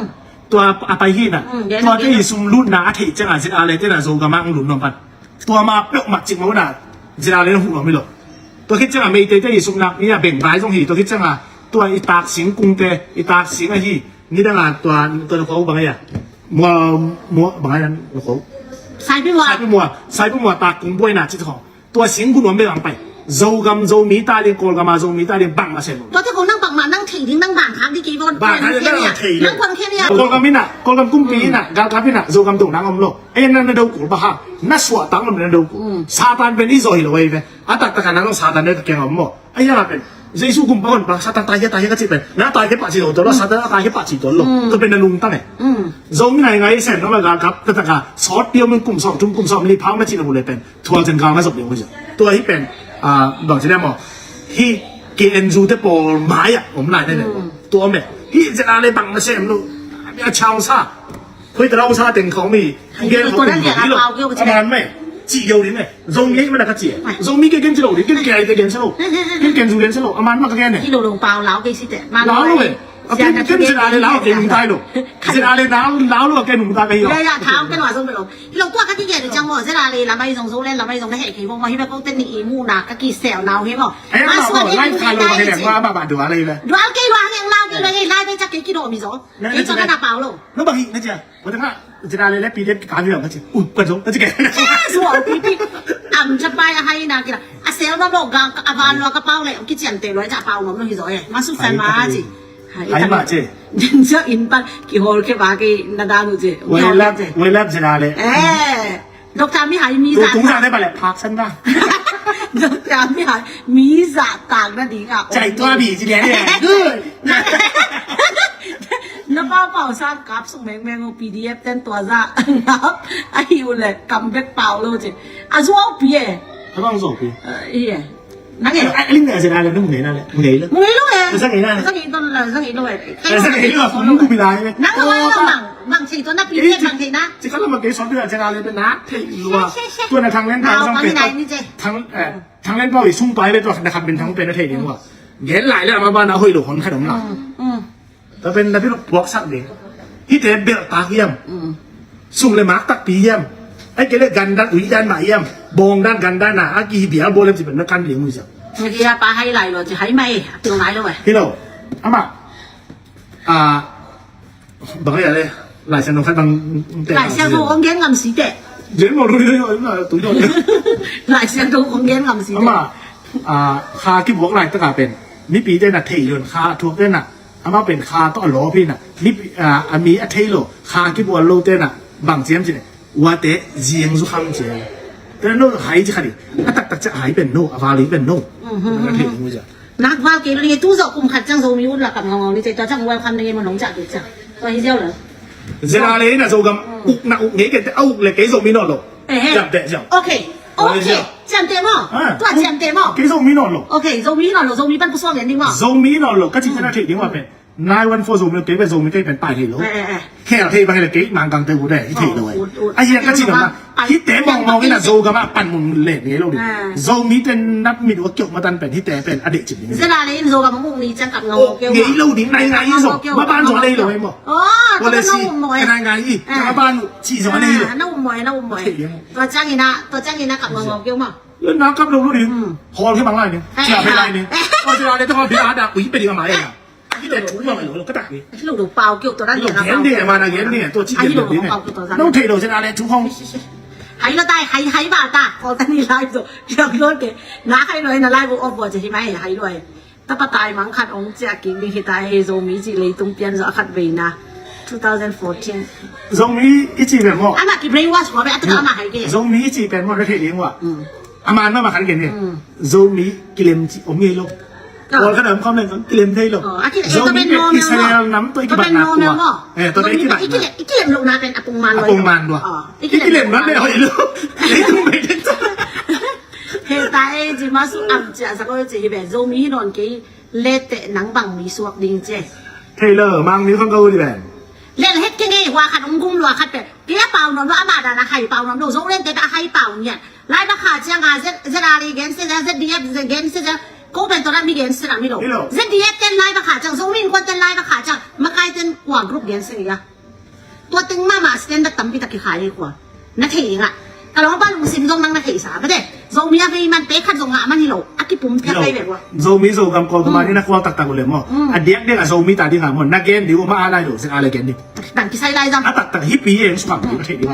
Tua a pai hi na. Tua te i sum lut na a theih ciangah Z R le te na Zogam ah ang lut nuam pan. Tua ma peuhmah cik mah hun a Z R le na huh nuam hi lo. Tua khit ciangah Meiteite i sum nak ni a beng vai zong hi. Tua khit ciangah tua i tak singkungte, i tak sing ahi. Nidang a tua, tua na khua uh bang ahi a. Mua, mua, bang ahi a na khua uh. Saipi mua. Saipi mua, saipi mua tak kung buai na cik khong. Tua sing hun nuam bel ang pai. Zogam, Zomi ta ding, Kawlgam a Zomi ta ding, bang a sem. Tua te ko nang bang ma nang thei ding, nang bang khak ding kei bon. Bang khak ding nang thei ding. Nang kuan khe nia. Kawlgam ina, Kawlgam kumpi ina, galkap ina, Zogam do nang om lo. Ei nang na do kul ba ha. Na suah tang om na do kul. Satan pen i zoi lo ei ve. A taktak a nang Satan ne ka keng om mo. Ei ya pen. Jesu kumpa hon pa Satan tai hia tai hia ka ci pen. Na tai hia pa ci lo to lo Satan na tai hia pa ci to lo. Tua pen na lungtang e. Zomi nai ngai sem na ma galkap taktak a. Sawt piau min kum sawm tum kum sawm li phau na ci na bu le pen. Thual cen kal na zop ding uh hi cia. Tua hi pen, ah, bang ci ne maw. Hi K N U te pawl mai ah om lai ne ne. Tua om e. Hi Z R le bang na sem lo. A chau sa. Hoi ta lau sa teng khong mi. Gen khong mi lo. A man mai. Ci geu ding e. Zomi ei man a ka ci e. Zomi ke gen ci lo ding. Gen ke ai te gen ci lo. Gen K N U gen ci lo. A man ma ka gen e. Hi lo lo pau lau ke si te. Lau lo e. A ken ken Z R le lau ke nung tai lo. Z R le lau lau lo ke nung tai ka hi lo. Ya ya thau ken wa zong pe lo. Hi lo tua ka kigen ciang maw, Z R le lamai zong Zoland lamai zong na heh kei vong maw, hi bek ko te nih i muhna ka kisel nau hi maw. Ai, ma suan maw, lai kha lo ma heh leng wa ma ba dua lai le. Dual kei lua heng lau kei lua hei lai te cak kei kido mi zo. Kei cak na pau lo. No bang hi na cia. Wa tengah Z R le le P D F ka vi lo ka ci. Ui, ka zo ka ci ke. Yes, wa pi pi. Am cha pai a hai na kila. A sel ma lo ga a van lo ka pau le. Ki cian te lo cha pau lo no hi zo e. Ma su san ma ci. Hai ma ce. Jen sa in pan ki hol ke ba ke na da nu ce. Wei lap, wei lap zina le. Eh. Doctor mi hai mi za. Tung za de ba le phak san ba. Doctor mi hai mi za tang na ding a. Cai tua bi ci le. Good. Na pau pau sa kap sung meng meng P D F ten tua za. Ngap. Ai u le kam bek pau lo ce. A zuau pi e. Abang zuau pi. Iya. Nang e. Ai, ai, ling na zina le, nung ngei na le. Ngei le. Ngei lo e. Zang ngei na le. Zang ngei ton la, zang ngei lo e. Zang ngei lo, nung ku bi lai le. Nang lo, nang bang, bang thei ton na pi le, bang thei na. Ci kala ma kei sawt bi la zina le, na thei lo. Tua na thang len pau zang pe. Thang, eh, thang len pau i sung pai le tua na kham bin thang pe na thei ding wa. Gen lai le ma ba na hoi lo hon kha dom la. Tua pen na pi lo puak sak ding. Hite belh tak hiam. Sum le mak takpi hiam. Ai kei le gan dan ui dan mah hiam. Bawng dan gan dan a, a kihi bial bawl hiam ci pen na kan ding ui siam. Hia pa hai lai lo ci hai mai. Tung lai lo e. Hi lo. Ama. A. Bang ai le. Lai Siangtho khat bang te. Lai Siangtho kong gen ngam si te. Gen mo lu lu lu tu do. Lai Siangtho kong gen ngam si te. Ama. A. Kha kibuak lai taka pen. Mipi te na thei lon kha thuak te na. Amah pen kha tawh a lawp hi na, mi, a, a mi a thei lo, kha kibual lo te na, bang ciam ci ne, uate ziang zu kham ci. Te no hai ci kha di, a taktak ci hai pen no, a val hi pen no. Na thei mu ja. Nak val kei lo ni tu zo kum khat ciang Zomi ut la kam ngau ngau ni ci, tua ciang welcome ni mo nong ja kei ciang. Tua hi ziau lo. Zia le na Zogam uk na uk ngei kei te a uk le kei Zomi no lo. Ciamteh ziau. Ok. Ok. Ciamteh maw? Tua ciamteh maw? Kei Zomi nawn lo. Ok, Zomi nawn lo, Zomi pan pusuak lian ding maw? Zomi nawn lo, ka cih ciang a theih ding maw pen? Nine one four Zomi lo, kei pen Zomi kei pen pai thei lo. Khel thei bang hi le kei Mangkangte ut eh, i theih lo eh. A hiang ka cih lo na. Hihte mawngmawng in a Zogam ah panmun len ngei lo ding. Zomi te nap mit ua kiok matan pen hihte pen a deih cip ding. Zia le in Zogam a muk ni ciang kap ngau ngau keu. Ngei lo ding nai ngai in zo. Ma ban zo a lei lo eh maw. Policy ka nai ngai i. Ka ban uh. Ci zong a nei lo. Na um mawh e, na um mawh e. Tua ciangin ah, tua ciangin ah kap ngawngawng keu maw? Na kap lo lo ding. Hawl khe bang lai ding. Cia phe lai ding. Tua cia le tua phe a dak ui pe ding a ma e na. Ki te thu ma lo lo ka tak ding. Lo lo pau keu tua na ding a pau. Gen ding a ma na gen ding a tua ci gen ding. Nong thei lo cia le thu hong. Hai lo tai, hai, hai ba ta. Ko ta ni lai zo. Yang lo ke. Na hai lo na lai bo of bo cia hi mai hai lo e. Tapa tai mang khat ong ciah kik ding hi ta e, Zomi cih leitung pian zawh a khat veina. Two thousand fourteen. Zomi i cih pen maw? Amah ki brainwash maw, a tuka amah hai ke. Zomi i cih pen maw, na thei ding maw? Mm. A man mahmah khat gen hi. Zomi kilem cih om hi lo. Pawl khat a om comment zong kilem thei lo. Zomi pen Israel nam tawh i kibatna tua. Eh, tua pen i kibatna. I kilem lohna pen a pongman lua. A pongman lua. I kilem lohna pen hoih lo. Leitung pen. He ta e, ci ma su am cia sa ko ci hi ve. Zomi hi nawn kei. Lete nang bang mi suak ding ci e. Thei lo, mang mi khong ko di pen. Lel het kei ngei, hua khat ong gum lua khat pen. Kei a pau nuam lo, ama dan a hai pau nuam lo, Zoland te a hai pau ngiat. Lai va kha ciang a Z, ZRA gen se, ZDF gen se, ko pen tawh mi gen se na mi lo. ZDF ten lai va kha ciang, Zomi Innkuan ten lai va kha ciang, makai ten kua group gen se nia. Tua teng mahmah standard tampi tak kikhai hi kua. Na thei ngah. Ka lawngpa lungsim zong nang na theihsa. Bate, Zomi a vei man te khat zong ngah man hi lo. A kipum piak vei ve kua. Zomi Zogam Kawlgam a ni na kual taktak uh le maw. A diakdiak a Zomi ta ding a maw. Na gen ding uh mah a lai lo, ZRA le gen ding. Tang kisai lai zang. A taktak hi pi eng sukam ding na thei ding.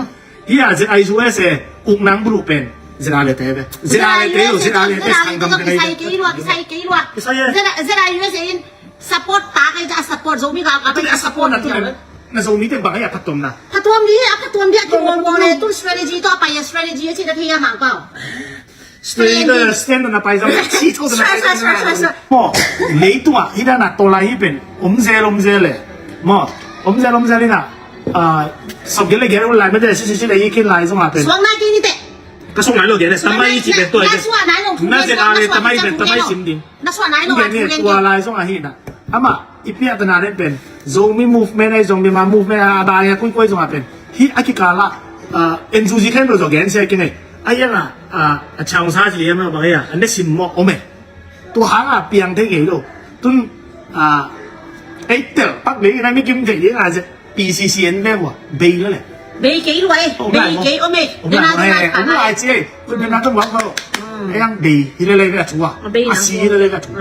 Hi a ZRA USA uknang bulu pen ZRA le te ve. ZRA le te lo, ZRA le te sanggam te. Kisai kei lua, kisai kei lua. Kisai e. ZRA USA in Support ta kai ja support Zomi ga ka. Tuni a support na tuni na Zomi te bang ai a phattuamna. Phattuam di a phattuam di a ki wong wong le tun strategy to a pai a strategy a ci da thei a mang pau. Strategy to stand na pai zam ci to na pai zam. Mo, leitunga hi da na to lai hi pen om zel om zel le. Mo, om zel om zel ina. Ah, sop gel le gel lai me de si si si le i kin lai zong a pen. Suang nai ki ni te. Ka suang nai lo gel le tamai ci pen to. Na suang nai lo. Na zen a le tamai pen tamai sim ding. Na suah nai lo a thu gen tua lai zong ahi na. Amah i piahtana den pen Zomi movement ahi zong, Myanmar movement a bai a kuikui zong a pen hi a kikal ah, ah, N U G khempeuh zong gen sia kinei. A iang a, ah, a chang sa ci liam a bang a, a ne sim mawh om e. Tua hang a piang thei ngei lo. Tun, ah, ei tel pak lei na mi kim thei ding a zet. P C C N bek uh a bei la le. Bei kei lua e. Bei kei om e. Om lai ci e. Kun na tong wang ko. Ei ang bei hi le le ka thu a. A si hi le le ka thu.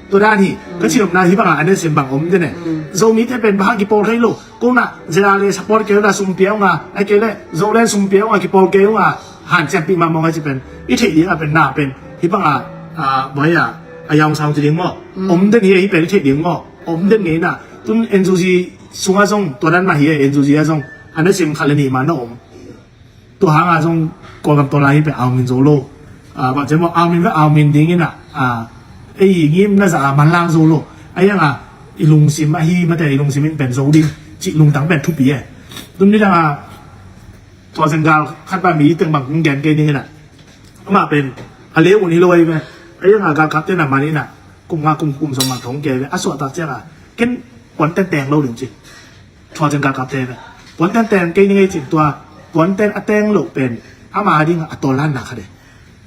Tua dan hi. Ka chin om na hi bang a, a ne sim bang om de ne. Zomi te pen bang kipawl thei lo. Ko na zia le support kei na sum piau nga. Ai kei le Zoland sum piau nga kipawl kei nga. Han ciang pi ma mong ai ci pen. I thei ding a pen na pen. Hi bang a, a, bang a, a yang sang ci ding mo. Om de ni hi pen i thei ding mo. Om de ni na. Tun N U G sung a zong, tua dan mah hi e, N U G a zong. A na sim khat le nih mah na om. Tua hang a zong, Kawlgam tua lai hi pen au min zo lo. Ah, bang ciang maw, au min ve au min ding in a, ah, ei ngim na za a manlang zo lo. A iang a, i lungsim a hi, mate i lungsim in pen zo ding. Cih lungtang pen thupi e. Tun ni dang a, tua zeng gal khat ba mi teng bang kung gen kei ding in a. Amah pen, a leu un hi lo ahi ve. A iang a galkapte na man in a, kum nga kum kum sawm bang thong kei ve. A suahtak ciang a, ken puanten teng lo ding ci. Tua zeng galkapte ve. Puanten teng kei ning ei cin tua, puanten a teng lo pen, ama ding a tawlanna khat e.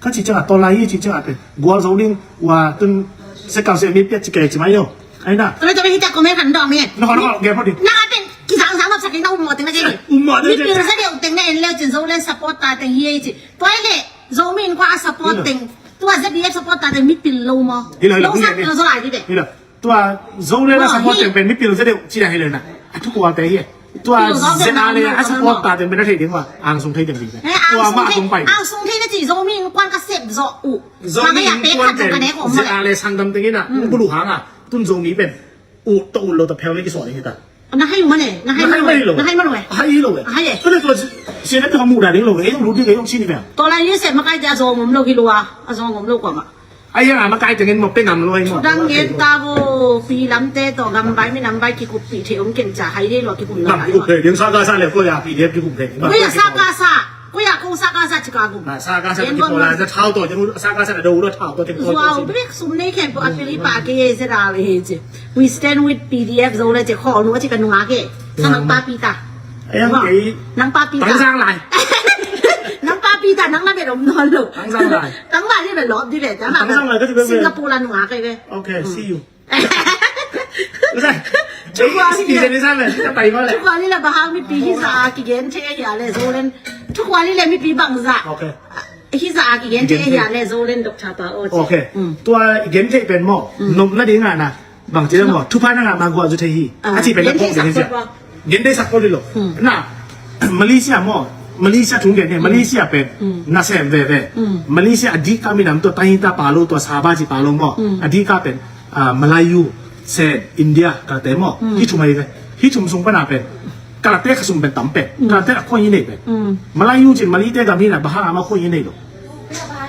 Ka ci ciang a tawlai hi ci ciang a pen, gual zo ding, ua tun, se kau se mi piat ci kei ci mai lo. Ai na. Tole tole hi ta comment han dong mi. Noko noko, gen phot ding. Na a pen, kisang sang nop sa kei na um mo teng na kei. Um mo teng. Mi pil sa deuh teng na en leu cin Zoland support ta teng hi ei ci. Tua i le, Zomi Innkuan a support teng. Tua Z D F support ta teng mipil lo maw? Hi lo, hi lo, lo sak hi lo, zo lai di de. Hi lo. Tua Zoland a support teng pen mipil za deuh ci da hi lo na. A thu kua te hi. Tua Z A le a support ta teng pen a thei ding wa. Ang sung thei ding ding. Tua ma tung pai. Ang sung thei na ci Zomi Innkuan ka sep zo u. Zomi Innkuan pen Z A le sangdam teng ina. Bulu hang a. Tun Zomi pen. U to u lo ta phel ni ki suan hi ta. Na hai mane, na hai mane, na hai mane. Hai lo we. Hai e. Ko le to si ne to mu da ding lo we. Ei lu ding ei si ni ve. To la ye se ma kai ja zo ngom lo hi lo a. A zo ngom lo ko ma. Ai ya ma kai teng en mo pe ngam lo ai mo. Dang ngen ta bo pi lam te to gam bai mi nam bai ki kup pi the ong ken cha hai de lo ki kup na. Ki kup the ding sa ka sa le ko ya pi de ki kup the. Ko ya sa ka sa. Ko ya ko sa ka sa Chicago. Na sa ka sa ki ko la sa thau to sa ka sa do lo thau to te ko. Wow, bek sum nei ken bo a pi li pa ke ye se da le he che. We stand with P D F Zoland ci khawng nu a ci ka nungak e. Ka nang pa pi ta. Nang pa pi ta. Tang sang lai. Nang pa pi ta, nang na be dom non lo. Tang sang lai. Tang lai ni be lop di be ta ma. Tang sang lai ka ci be. Singapore la nungak e be. Okay, see you. Thukua ni le. Thukua ni le bahang mi pi hi za a ki gen the ya le Zoland. Thukua ni le mi pi bang za. Okay. Hi za a ki gen the ya le Zoland Doctor Pa o. Okay. Tua gen the pen mo. Nop na ding a na. Bang ci le mo. Thupha na nga ma gua zu the hi. A ci pen na ko gen the. Gen the sak ko di lo. Na. Malaysia mo. Malaysia thung gen the. Malaysia pen. Na sem ve ve. Malaysia a di ka mi nam tua ta hi ta pa lo tua sa ba ci pa lo mo. A di ka pen. Ah, Malayu, Sen, India, kalate mo. Hi thum ai ve. Hi thum sung pen a pen. Kalate ka sung pen tam pen. Kalate a ko hi nei pen. Malayu cin Malite gam hi na bahang a ma ko hi nei lo.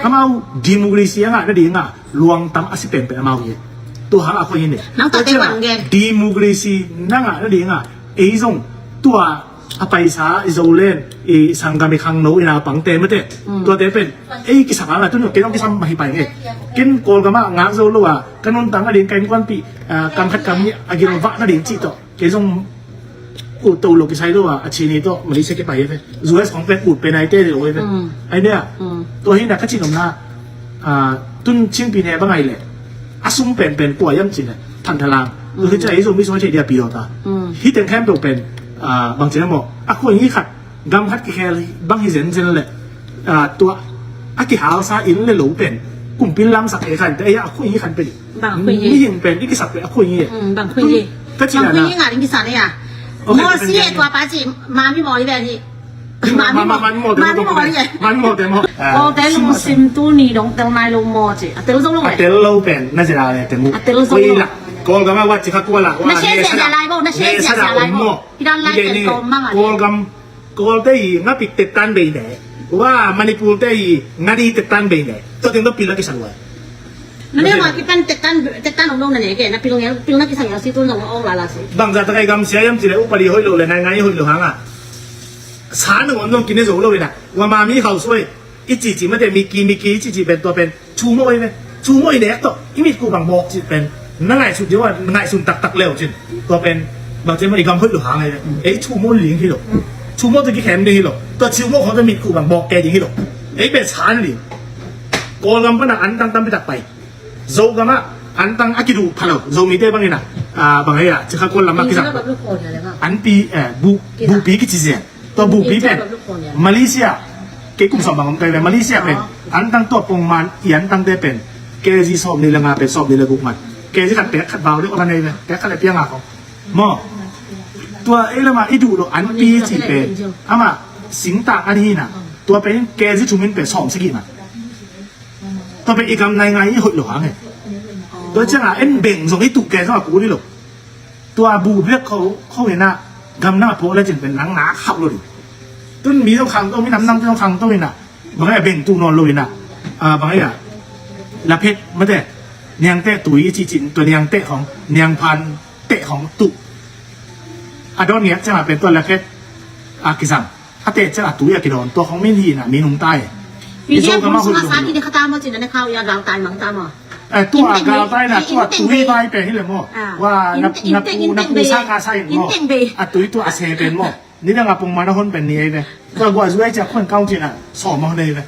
Amau democracy a ngah nadinga luangtam a si penpen amau hi. Tua hang a khoi hi ne. Nang tua tua te ciang a bang gen. Democracy na ngah nadinga ei zong tua a paisa i Zoland i sanggam i khangno i naupangte mate. Mm. Tuate pen ei kisam a ngah tun kei zong kisam mah hi pai nge. Ken Kawlgam a ngak zo lo a ka nuntak nading ka innkuanpih, ah, kam khat kam nih a gilvah nading cih tawh. Kei zong ut to lo kisai lo a, a Chin i tawh Malaysia kipai hi ve. U S khong pen ut pen aite lo hi ve. Mm. Ai ne a. Mm. Tua hi na ka cin om na, ah, tun Chin pi ne bang ai le. A sum pen pen kua yam cin le. Than thalang. Tua hi cia ei zong mi sung thei dia pi lo ta. Mm. Hi teng khem to pen, ah, bang cin a mo. A kua hi khat. Gam khat kikhel bang hi zenzen le, ah, tua a kihalsa inn le lo pen kumpil lamsak e khan te, ei a khui hi khan pen. Bang khui hi. Mihing pen i kisap pen a khui hi. Mm, bang khui hi. Ka ci bang khui hi nga ding kisap e a. Okay, mawl si e tua pa ci, mami mawl hi ve hi. Mami mawl, mami mawl te mawl hi e. Mami mawl te mawl. Kawlte lungsim tuni dong tel nai lo maw ci. A tel zo lo e. A tel lo pen na zira le te mu. A tel zo lo. Kawlgam a wat ci kha kua la. Na share sia lai bo, na share sia lai bo. Hi dan lai pen kawm mama. Kawlgam Kawlte hi ngapik tettan bei ne. Wa Manipur te hi ngadi tettan bei ne. Tua teng tua pil a kisan wa. Na ne wa kipan tettan, tettan om lo na ne ke, na pil nge, pil na kisan ya si tun zong ong la la si. Bang za ta kai gam sia yam ci le upadi hoih lo le nai ngai hoih lo hanga. Sa nung om zong kine zo lo ina. Wa mami khau suai. I cici mate miki miki i cici pen tua pen. Thu mawh hi ve. Thu mawh hi nek tawh i mitkuh bang bawk cih pen na ngaihsut ding uh a, ngaihsun taktak leu cin. Tua pen bang cin mah i gam hoih lo hang hi ve. Ei thu mawh ling hi lo. Thu mawh tawh kikhem ding hi lo. Tua thu mawh khawng tawh mitkuh bang bawk kei ding hi lo. Ei pen san ling. Kawlgam pan a antang tampi tak pai. Zogam ah antang a kiduh pha lo. Zomite bangin a, ah, bang hei a cikha Kawl lam ah kizang. Anpi, eh, bu, bupi kici zian. Tua bupi pen Malaysia, kei kum sawm bang om kai ve Malaysia pen antang tua pongman i antangte pen kg sawm ni le nga pen sawm ni le guk man. Kg khat pek khat bau le om a nei ve, pek khat le pia nga khong maw. Tua ei lama i duh lo anpi cih pen ama singtang an hi na. Tua pen kg thum in pen sawm sagih man. Tua pen i gam nai ngai i hoih lo hang e. Tua cianga en beng zong i tuh kei zong a kul hi lo. Tua bu biak kho kho ina gam na pawh le cin pen nang na khauh lo ding. Tun mi zong khang to, mi nam nam zong khang to ina. Bang a beng tu nawn lo ina. A bang a la phet mate. Niangte tui i ci cin tua niangte khong niang phan te khong tu. A don ngiat cianga pen tua la phet a kizang. A te cianga tui a kidon tua khong min hi ina min hung tai. Pi dia mun sung a sa ki de khata mo cin a ne khau ya gal tai mang ta mo. Eh, tua galtai na, tua tui vai pen hi le maw. Wa na pu, na pu sa ka sa in maw. A tui tua a se pen maw. Ni dang a pung mana hon pen ni ai ve. Tua gua zuai cia khuan kau cina sawm a hon ai ve.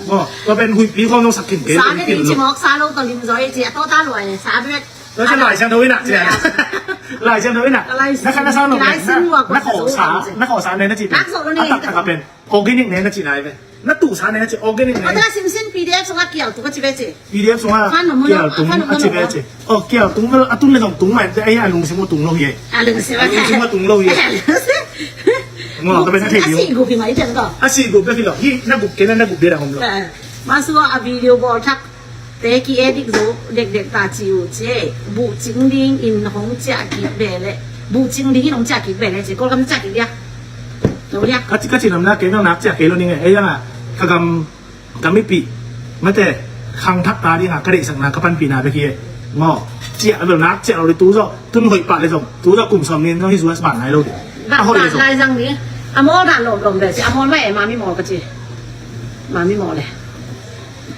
Maw, tua pen huih pi khong nong sak khin ke. Sa ne lim ci mawk sa lo tua lim zoi ci a to ta luai sa bet. Tua cia lai siang tho ina cia. Lai siang tho ina. Na khan na sa lo pen na khawh sa, na khawh sa ne na ci pen. A tak tak a pen. Organic ne na ci nai ve. Na tuh sa ne na ci organic ne. Tua simsin P D F sungah kial tung a ci ve ci. P D F sungah kial tung a ci ve ci. Oh, kial tung vel a tun le zong tung mai te ai a lungsim uh tung lo hi. A lungsim uh tung lo hi. Ngo ka ben a thei diu. A si gup hi mai ten ko. A si gup bek hi lo. Hi na gup ke na na gup bek a hom lo. Masu a video bawl thak. Te ki edit zo dekdek ta ci uh ci e. Buh cing ding in hong ciah kik ve le. Buh cing ding in hong ciah kik ve le ci. Kawlgam ciah kik dia. Lo dia. Ka ci, ka ci nam na kei nong nak ciah kei lo ning e. Ei yang a ka gam ka mipih mate khangthak ta ding a ka deihsakna ka panpihna bek hi e. Maw, ciah lo nak ciah lo di tu zawh tun hoih pah le zong tu zawh kum sawm nin zong hi zuas ban nai lo di. A hoih le zong. Lai zang ni. A mawl dan lawmlawm ve ci. A mawl mah e mami mawl ka ci. Mami mawl le.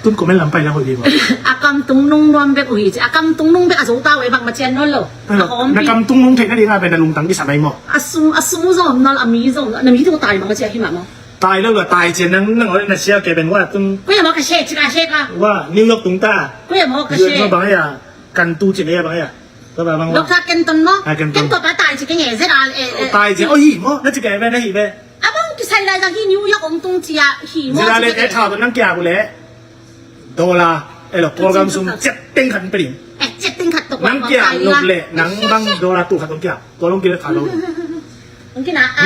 Tun comment lam pai la hoih ding maw. A kam tung nung nuam bek uh hi ci. A kam tung nung bek a zo ta uh e bangmah cian nawn lo. A hawm na kam tung nung theih nading a pen na lungtang kisam ai maw. A sum, a sum uh zawm nawn lo, a mi zawm nawn lo, na mi tung tai bangmah cia hi mah maw. Tai lo lo, tai cian nang, nang oi na sia ke pen wa tung. Kuya maw ka she, ci ka she ka. Wa New York tung ta. Kuya maw ka she. Bang ya, kan tu cin ya bang ya. Tua bang bang. Doctor Kenton maw. Kenton tua pa tai ci ke nge zet a e. Tai cian, oh hi maw, na ci ke pen na hi pen. Abang kisai lai zang hi New York ong tung cia hi maw. Zira le ke tha nang kia bu le. Dollar, eh lo, Kawlgam sum ciat teng khat pe ding. Eh, ciat teng khat tok nang kia lok le, nang bang dollar tu khat ong kia. Tua long kia khat lo.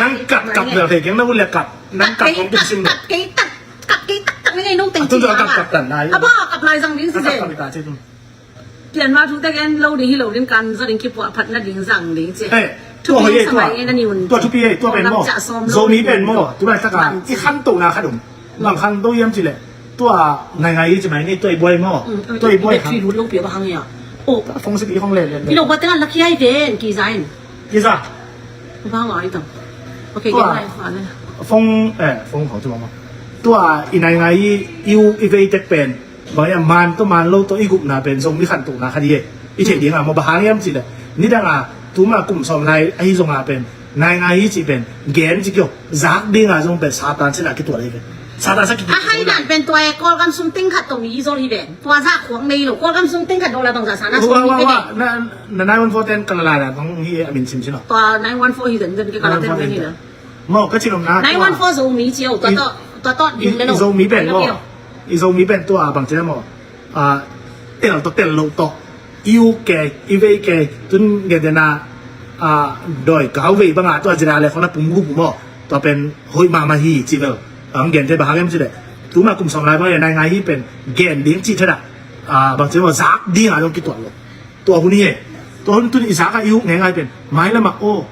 Nang kap kap bel thei keng na bu le kap. Nang kap ong kia sim lo. Kap kei tak, kap kei tak tak nang ngai nong teng. Tun tua kap kap tan nai. Aba kap lai zang ding si se. Kap kap ta ci tun. Pian ma thu tek en lo ding hi lo ding kan zo ding kipuah phat na ding zang ding ci. Eh, tua hoi eh, tua. Tua thupi eh, tua pen maw. Zomi pen maw. Tu lai taka i khanto na khat um. Bang khanto hiam ci le. Tua nai ngai i ci mai ni, tua i buai maw. Tua i buai hang. Three root lo pia ba hang ia. Oh. Phone si pi hong le le. Pi lo ba tengah la kia i ven ki zain. Ki za. Ba ngai tang. Okay, tua. Phone, eh, phone hong ci maw. Tua i nai ngai i, i u i vei tek pen. Bang ia man to man lo to i gupna pen Zomi khantohna kha di e. I theih ding a maw, bang hang hiam cih leh, nidang a tuma kum sawm lai ahi zong a pen nai ngai hi cih pen gen ci kio, zak ding a zong pen Satan sin a kitual ahi pen. Satan sin a kitual. A hai dan pen tua e, Kawlgam sung teng khat tawh mi zol hi pen. Tua zak khuak nei lo, Kawlgam sung teng khat dawla bang za sana sung hi pen. Na, na nine one four ten ka la lai na bang hi a min sim sin lo. Tua nine one four hi den den ke ka la ten hi den. Maw, ka cih nopna nine one four Zomi ci o, tua tawh, tua tawh ding le lo. I Zomi pen maw. I Zomi pen tua bang ci le maw. Ah, tel tawh tel lo tawh. I u kei, i vei kei, tun gen dena, ah, doi kau vei banga tua zira le khona pum gu pu maw. Tua pen hoih mahmah hi ci vel. Ang gen te bang hang hiam ci le. Tuma kum sawm lai bang e nai ngai hi pen gen ding ci thada. Ah, bang ci maw zak ding a dong kitual lo. Tua hun hi e. Tua hun tun i zak a i uk ngeingai pen. Mailam ah aw.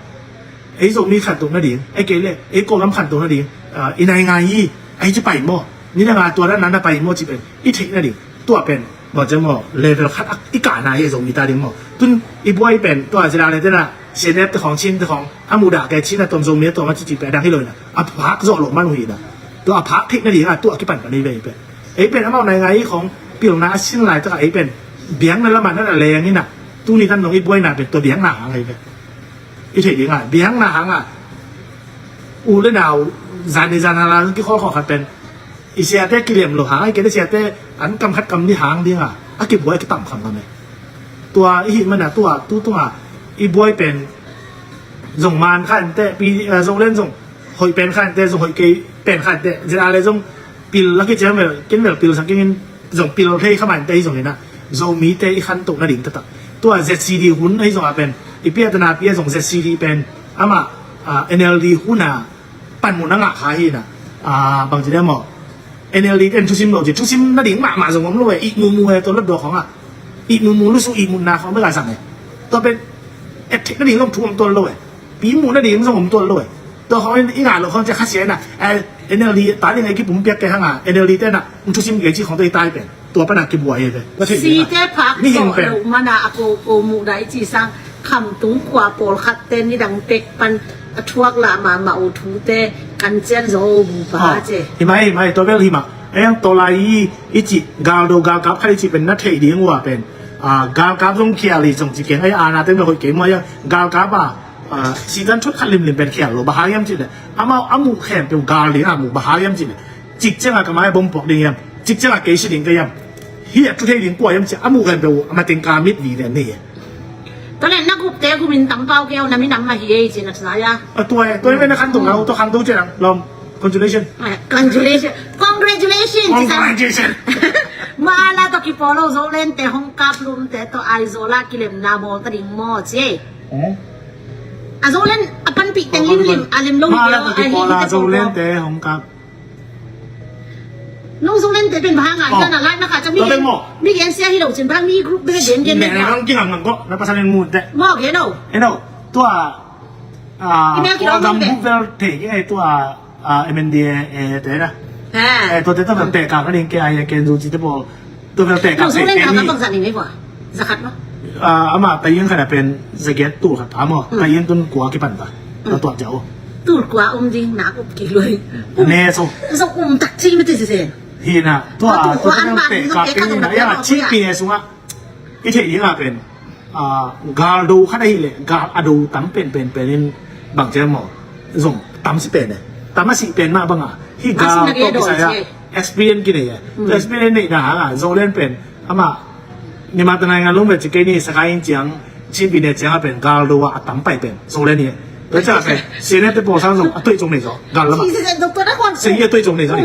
Ei Zomi khantoh nading. Ei kei le. Ei Kawlgam khantoh nading. Ah, i nai ngai hi. Ei ci pai maw. Nidang a tua dan na na pai maw ci pen. I theih nading. Tua pen. Maw ci maw. Level khat a i kana hi e Zomi ta ding maw. Tun i buai pen. Tua zira le tena. Sianep te khong Chin te khong. A mudah kei Chin a tom Zomi a tom a ci ci pen. Dang hi lo na. A phak zawh lo man uh hi na. Tua a phak theih nading a tua kipan pan i vei pen. Ei pen amau nai ngai i khong pilna a sin lai taka ei pen biakna lamah na na leng ina tuni tan nong i buaina pen tua biakna hang ei pen. I theih ding a biakna hang a u le nau zan ni zan hala kikhol khol khat pen i siate kilem lo hang ei kei siate an kam khat kam ni hang ding a a kibuai kitam kham lam e. Tua i hih mana tua tu tunga i buai pen zong man kha ente pi zong len zong hoih pen kha ente zong hoih kei pen kha ente zia le zong pil a kicia mel kin mel pil sak kingin zong pil thei kha man te hi zong ina Zomi te i khantoh nading taktak tua Z C D hun ahi zong a pen i piatana pia zong Z C D pen ama N L D hun a panmun a ngah kha hi na bang ci dia maw N L D ten thusim lo ci thusim nading mahmah zong om lo e ih mumu he tua lotdawk khong a ih mumu lusu ih mutna khong bek a zang e tua pen et thek nading zong thu om tuan lo e Pi muh nading zong om tuan lo e. Tua khawng in i ngah loh khawng ciah khasia in ah, eh, N L D ta ding a i kipumpiak kei hang a, N L D te in ah, thusim kei cih khawng tawh i tai pen. Tua pan a kibuai hi ve. Site phak tawh lo man a, a ko ko muh dah i cih sang, khamtung kua pawlkhat te nidang pek pan a thuak lah mahmah uh thu te kan cian zaw uh bu pa ce. Hi mai, hi mai, tua bel hi mah. Eng tawlai i, i cih, galdo galkap khat i cih pen na theih ding uh a pen. Ah, galkap zong khial hi zong ci keng, ai, ana te na hoih kei muai a, galkap a, Ah, Satan thut khat limlim pen khial lo, bang hang hiam cih leh amau a muh khempeuh gal ding a muh, bang hang hiam cih leh cik ciangah ka mai a bom puak ding hiam, cik ciangah kei si ding ka hiam, hi a thu thei ding kua hiam cih a muh khempeuh a mateng ka mit vive ni. Tua leh na gupte gumin tam pau kei aw, na minam mah hi ei ci na sa ya. A tua e, tua e, na khan tung lau, tua khang tung ciang lom. Congratulations. Ah, congratulations. Congratulations. Congratulations. Mala tawh kipawl lo, Zoland te hong kap lum te tawh Aizawl ah kilemna bawl ta ding maw ci. Eh? A Zoland a panpih teng limlim a lem lo hi. Mala tawh kipawl a Zoland te hong kap. Nong Zoland te pen bang hang a, na like na kha ca mi gen, mi gen sia hi lo cin bang mi group bek gen gen. Nang kiham nang ko, na pasal in mun te. Maw gen o. Eno, tua, ah, email kilo group bel te, tua, ah, M N D A te na. Eh, tua te tua bel te ka ka ding ke ai ke zu ci te pawl. Tua bel te ka te ni. Zakhat maw? Ah, ama tayin khat a pen zagiat tul khat pha maw. Tayin tun kua kipan ta. Tua tua jau. Tul kua um ding nak up ki lui. Ne so. So um tak ci mete se. Hi na. Tua tua pen te ka pen na ya ci pi ne sunga. I theih ding a pen. Ah, gal do khat ahi leh gal a do tam pen pen pen in bang ciang maw zong tam si pen e tam a si pen mah bang a hi gal tawh kisai a experience kinei e. Experience neih na hang a Zoland pen ama nima tanai nga lung ve ci kei ni Sakai in ciang Chin pi ne ciang a pen gal do a tam pai pen Zoland ni e. Tua ciang a pen senior te pawl sang zong a tuai cong nei zo gal lama senior a tuai cong nei zo ni.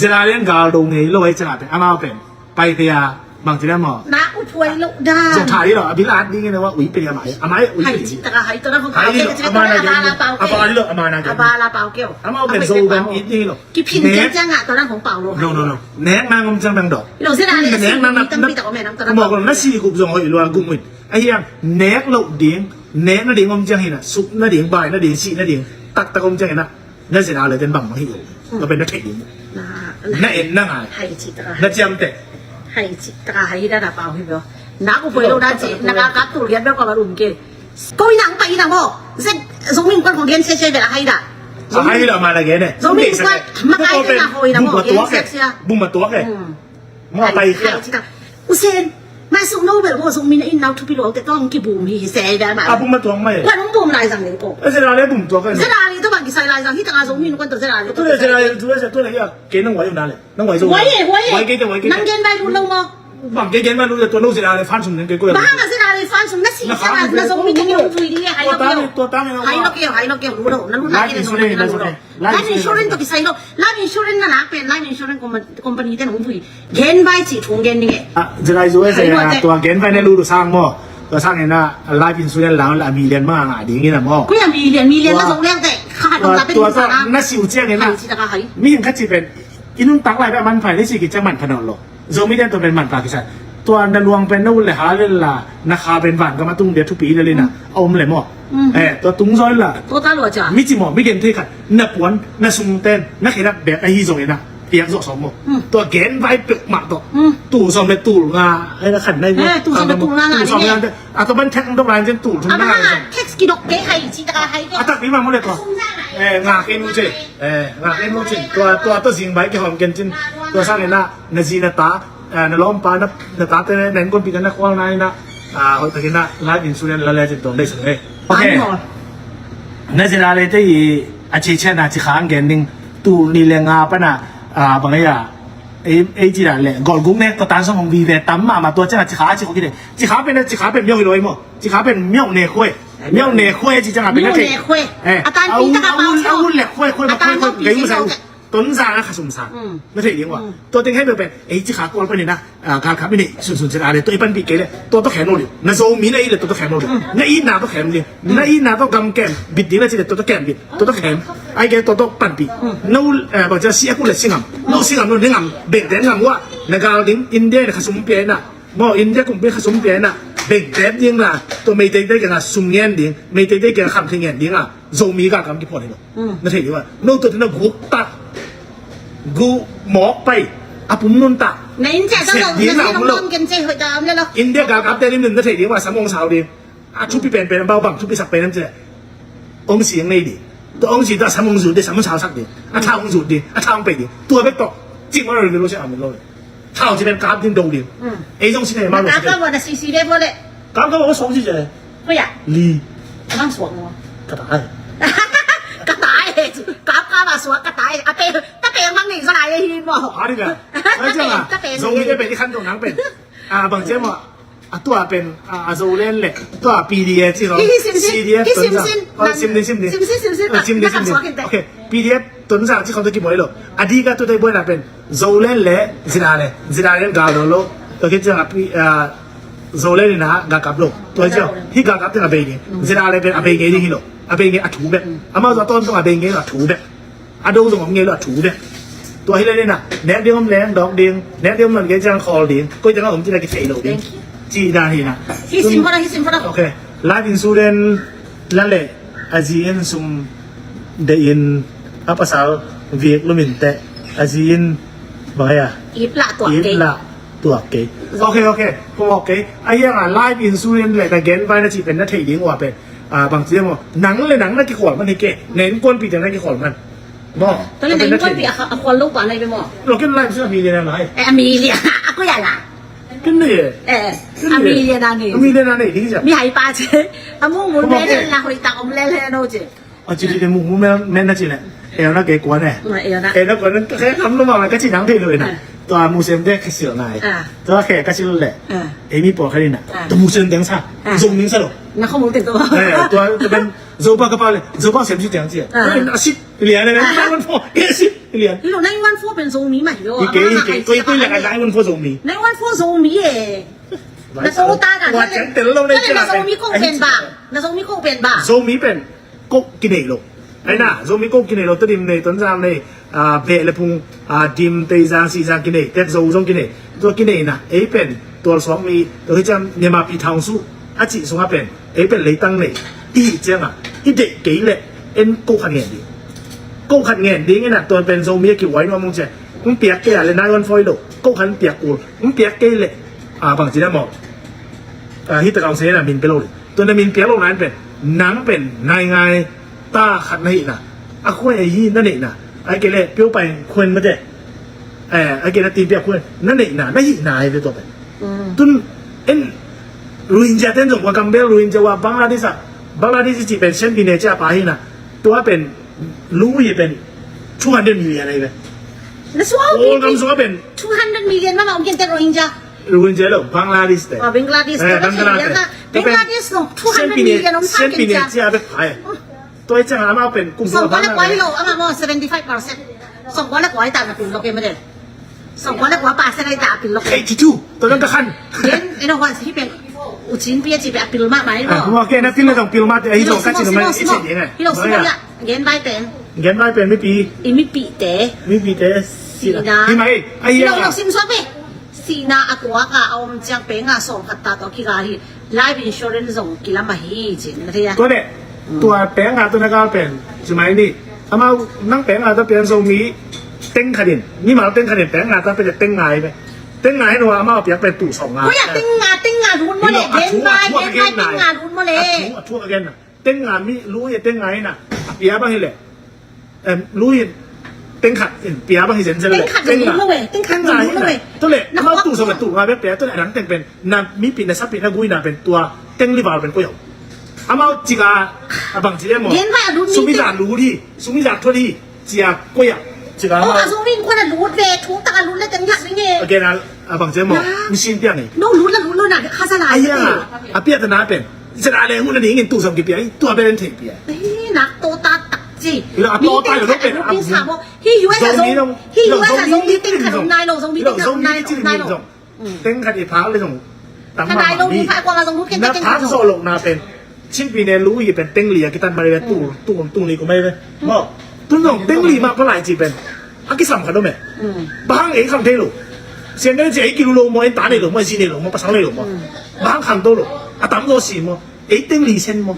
Zeralian gal do ngei lo ai ciang a pen ama pen Pai te a bang ci le maw? Na u phuai lo da. Zong thai lo a bil at ding ne wa ui pe a mai a mai ui pe ci. Hai ci ta hai to na hong pau ke ci ta na a pau lo a ma na ke. A ba la pau ke. A mau pen zo bang it ni lo. Ki phin ciang ciang a to na hong pau lo. No no no. Nek na ngom ciang bang do. Lo se na le nek na na. Tam pi ta ko me nam to na. Mo ko na si gup zong hoi lo a gum ui. A hiang nek lo ding nek na ding om ciang hi na sup na ding bai na ding si na ding tak tak om ciang hi na. Na zin a le ten bang mah hi lo. Ka pen na thei ding. Na en na ngai. Hai ci taka. Na ciamteh. Hai ci taka hai hi dan a pau hi bel. Na ku poi lo na ci na ka ka tul giat bel ko ba rum ke. Ko ina ang pa ina mo. Zet Zomi kong gen sia sia bel hai da. A hai hi da ma na gen e. Zomi kong ma kai na ho ina mo gen sia sia. Bum ma tuak e. Bum ma tuak e. Hmm. Mo a pai khia. Hai ci taka. U Sen, ma suk no bel ko Zomi na in nau thupi lo te tong kibum hi hi se bel ma. A bum ma tuak mai. Kua nong bum lai zang le ko. E Zedale bum tuak e. Zedale to bang kisai lai zang hi taka Zomi nong kwan to Zedale to. Tu le Zedale tu le Zedale tu le ya. Ke nang wai na le. Nang wai zo. Wai e, wai e. Wai ke te wai ke. Nang gen bai lu lo mo. Bang ke gen bai lu le to no Zedale fan sum nang ke ko. Bang na Zedale fan sum na si. Na Zomi te nong vui di hai lo. Tua tang tua tang. Hai lo ke hai lo ke lu lo. Na lu na ke na Zomi na lu lo. Life insurance to kisai lo. Life insurance na nak pen life insurance company te nong vui. Gen vai ci thong gen ding e. Ah, Zedai Zu e, Zedai tua gen vai ne lu du sang mo. Tua sang ina life insurance lang la million ma nga ding ina mo. Kui a million, million la zong leng te. Kha dong ta pen tua na siu ciang ina. Hai ci taka hai. Mi khat ci pen. Inun tak lai pen man phai le ci ki ciang man pha no lo. Zomi den tua pen man pha ki sa. Tua na luang pen na ul le ha le la na kha pen van ka ma tung dia thupi le le na. A om le mo. Eh, tua tung zoi la. Tua ta lua ca. Mi ci mo, mi gen thei khat. Na puan, na sung ten, na khe na bek a hi zong ina. Piak zawh sawm maw. Tua gen vai peuhmah tawh. Tul sawm le tul nga ai na khan nai maw. Tul sawm le tul nga nga. A tua ban thek dok lai zen tul thum nga. Tax kidok kei hai ci taka hai. A tak pi ma maw le tua. Nga kei nu ce. Nga kei nu ce. Tua tua tua zing vai kei hawm ken cin. Tua sang ina na zi na ta na lawmpa na tate na innkuanpihte na khual na ina. Hoih takin na life insurance la le cin tuam dei sang e. Ok. Na Zedale te i a ci cian a ci kha ang gen ding tul ni le nga pana bang ei a ei ci dan le gol guk ne ko tan song hong vive tam mahmah tua cian a ci kha a ci kho kite ci kha pen a ci kha pen miau hi lo ei maw ci kha pen miau ne khue miau ne khue ci cian a pen a ci a tan pi taka pau a un le khue khue ma khue khue gei mu sa u. Tonzang a khasum sa na thei ding wa tua teng hei pen ei ci kha kual panin a galkap i neih sunsun cin a le tua i panpih kei le tua tawh khem lo ding na Zomi na it le tua tawh khem lo ding na itna tawh khem ding na itna tawh gam kem bit ding na ci le tua tawh kem bit tua tawh khem ai kei tua tawh panpih na u bang ci a si a kut le si ngam na u si ngam lo ne ngam bengte ngam wa na gal ding India na khasum pia ina maw India kumpi khasum pia ina bengte ding na tua Meiteite kei na sum ngen ding Meiteite kei na kham thei ngen ding a Zomi galkap kiphuan hi lo. Na thei ding a no tua tena guk tak gu mawk pai a pum nun tak. Na inn ciah ka zong na zi long long ken ciah hoih ta om le lo. India galkap te lim nun na thei ding a sam hong sau ding. A thupi penpen bau bang thupi sak pen am ciah. Hong si hong nei ding. Tua hong si ta sam hong zut ding sam hong sau sak ding. A tha hong zut ding a tha hong pei ding. Tua bek tawh cik ma lo lo ciah am lo. Thau ci pen kap ding do ding. Ei zong si nei ma lo. Kap ka buat na sisi de buat le. Kap ka buat song si je. Ko ya. Li. Ka bang suak mo. Ka tai. Ka tai. Kap ka ba suak ka tai. A pe ta pe mang nei sa lai hi mo. A di ga. Ai jang a. Zong mi de pe di khan dong nang pen. A bang je mo. A tua pen a Zoland le tua P D A ci lo. C D F tonza. Sim ni sim ni. Sim ni sim ni. Ok. P D F tonza ci khong tua ki boi lo. A di ga tua tai boi na pen. Zoland le Zedale, Zedale gal do lo. Tua khit ciang a pi a Zoland ina galkap lo. Tua ciang hi galkap teng a bei nge. Zedale pen a bei nge ding hi lo. A bei nge a thu bek. Amau zong a ton zong a bei nge a thu bek. A do zong om nge lo a thu bek. Tua hi le ina nek ding om leng dawk ding nek ding om non ke ciang khawl ding. Koi teng a om ci na ki thei lo ding. Ci dan hi na. Hi sim kho na hi sim kho na. Ok. Life insurance la le a zi in sum de in a pasal vik lumin te a zi in bang hei a it lah tuak kei. It lah tuak kei. Ok ok. Kum ok kei. A hiang a life insurance le na gen vai na ci pen na thei ding ua pen. A bang ci mo nang le nang na kikhual man hi ke na innkuanpih te na kikhual man. Mo. Tale na innkuanpih a khual lo pa na i pe mo. Lo ken life insurance a million a lai. Eh a million a ko ya la. Ken nei e. Eh a million a nei. A million a nei ding cia. Mi hai pa ci. A mung mun men la hoih tak om le le no ci. A ci di de mu mu men na ci le. E na ke kuan e. E na kuan e ka kam lo ma ka ci nang thei lo e na. Tua mu sem de ka sil nai. Tua ke ka sil le. E mi po ka ni na. Tua mu sem deng sa. Zong ning sa lo. Na ko mu te to. Tua tua ben zo pa ka pa le. Zo pa sem ci deng ci. A sit lian le. Nine one four. E sit lian. Lo nine one four pen Zomi mai lo. Ike ike. Koi koi le nine one four Zomi. Nine one four Zomi e. Na so ta ka. Wa ceng tel lo le. Na Zomi ko pen ba. Na Zomi ko pen ba. Zomi pen. Koh kinei lo. Aina Zomi koh kinei lo. Tedim nei, Tonzang nei, beh le phung, dim, teizang, sihzang kinei, tek zo zong kinei. Tua kinei na ei pen tual suak mi tua hi ciang Myanmar pi thang su a cih sungah pen ei pen leitang nei i hih ciangah i deih kei leh en koh khat ngen ding. Koh khat ngen ding ina tua pen Zomi a kiwai nuam ung ciang Hong piak kei a le nai wan fawi lo, ko khan piak kul. Hong piak kei le, a, bang ci na maw. A, hih takah hong sei na min pia lo le. Tua na min piak lo nai pen, nang pen nai ngai ta khat na hihna. A khuai a hi na neihna. Ai kei le, pio pai khuan mate. Eh, ai kei na tin piak khuan. Na neihna, na hihna ai ve tua pen. Tun, en, Rohingya ten zong wa gambel Rohingya wa Bangladesh a. Bangladesh ci pen sen pi ne ci a pa hihna. Tua pen, Lui pen two hundred million ai ve. Na sual All gam sual pen two hundred million mama om kian te Rohingya. Rohingya lo, Bangladesh te. Ah, Bangladesh te. Bangladesh te. Bangladesh no two hundred million om sa kian cia. Sia bek pai. Toi chang ama pen kum song kua le kua lo, ama mo seventy five percent. Song kua le kua ta na pil lo ke mede. Song kua le kua percent ai ta pil lo ke. Eighty two. Tua lang ka khan. Gen, eno hua si pen. U Cin pi a ci pe a pil ma mai lo. Ah, hua ke na pil na dong pil ma te ai zong ka ci no mai. Hilo simo ya. Gen vai pen. Gen vai pen mipi. I mipi te. Mipi te. Sina. Hi mai. Ai ya. Hilo sim so pe. Sina a tua ka a om ciang pe nga song khat ta to ki ga hi. Life insurance zong kilam ahi ci na thei a. Tua le. Tua pe nga tua na ka pen. Ci mai ni. Amau nang pe nga ta pen zong mi. Teng khat in. Mimal teng khat in pe nga ta pe teng ngai pe. Teng ngai no amau piak pen tu song nga. Ko ya teng nga teng nga lut mo le. Gen vai gen vai teng nga lut mo le. A thu a gen na. Teng nga mi lui teng ngai na. A pia bang hi le. Em, lui teng khat in pia bang hi zen zen le. Teng khat zong lut lo we. Teng khat zong lut lo we. Tu le amau tu song tu nga be pia tu le adang teng pen na mipi na sapi na gui na pen tua teng li val pen ko yo. Amau cika abang ci le mo. Gen vai a lut mi teng. Sumi za lut hi. Sumi za thot hi. Cia ko ya. Cika amau. Oh, a zong ring ko na lut ve. Thung tak a lut le teng ya ring e. Again, a Abang ciang maw, machine piang hi. No lut la lut lo na kha sa lai. Aya, a piak ta na pen. Zet a le hun a ding in tu zong ki piak hi. Tua pen thei piak. Nak to ta tak ci. Hi lo a to ta lo pen. Hi U S a zong, hi U S a zong mi teng khat om nai lo, zong mi teng khat om nai lo. Teng khat i phak le zong. Tang ma mi. Na phak zo lo na pen. Chin pi ne lui pen teng li a kitan ma le tu tu tu ni ko mai ve. Mo. Tun zong teng li ma palai ci pen. A kisam khat om e. Bang hang ei khang thei lo. Sian den ci ei kilu lo mo, en ta nei lo mo, en si nei lo mo, pasal nei lo mo. Bang hang khang to lo. A tam lo si mo. Ei teng li sen mo.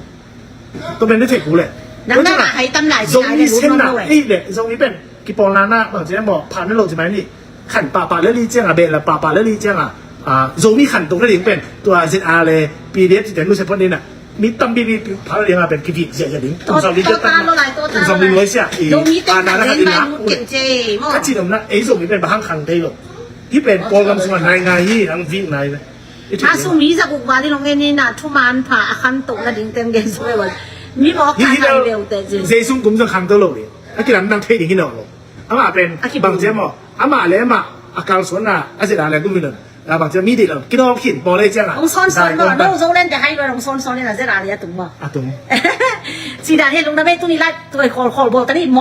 To pen ne thei ku le. Nang na hai tam lai ci lai le lu no mo e. Ei le zong i pen. Kipawlna na bang ci mo. Phan ne lo ci mai ni. Khan pahpah le li ciang a, beh la pahpah le li ciang a, a, Zomi khan tuk le ding pen, tua Z R le P D F ci ten lu se phot ni na. Mi tampi mi phal ding a pen kivik ziahziah ding. Tum zong li ziah tak ma. Tum zong li nuai sia. I, a, na na khat i na. Ka ci dom na, ei Zomi pen bang hang khang thei lo. Hi pen Kawlgam sung a nai ngai hi, ang vik nai ve. A Zomi za guk vali long en ni na, thuman pha a khan tuk na ding ten gen sung e wan. Mi mawk ka nai leu te ci. Zei sung kum zong khang to lo hi. A kilam nang thei ding hi no lo. Amah pen bang ciam maw? Amah le amah a kalsuanna a zet a le gum hi lo. A bang ciam mi deih lo. Kinawm khin pawl ei ciang a. Hong sawnsawn maw? No Zoland te hai lo hong sawnsawn in a zet a le a tung maw? A tung. Sidan he lungdam ei tuni lai tuai khawlkhawl bawl ta ni maw?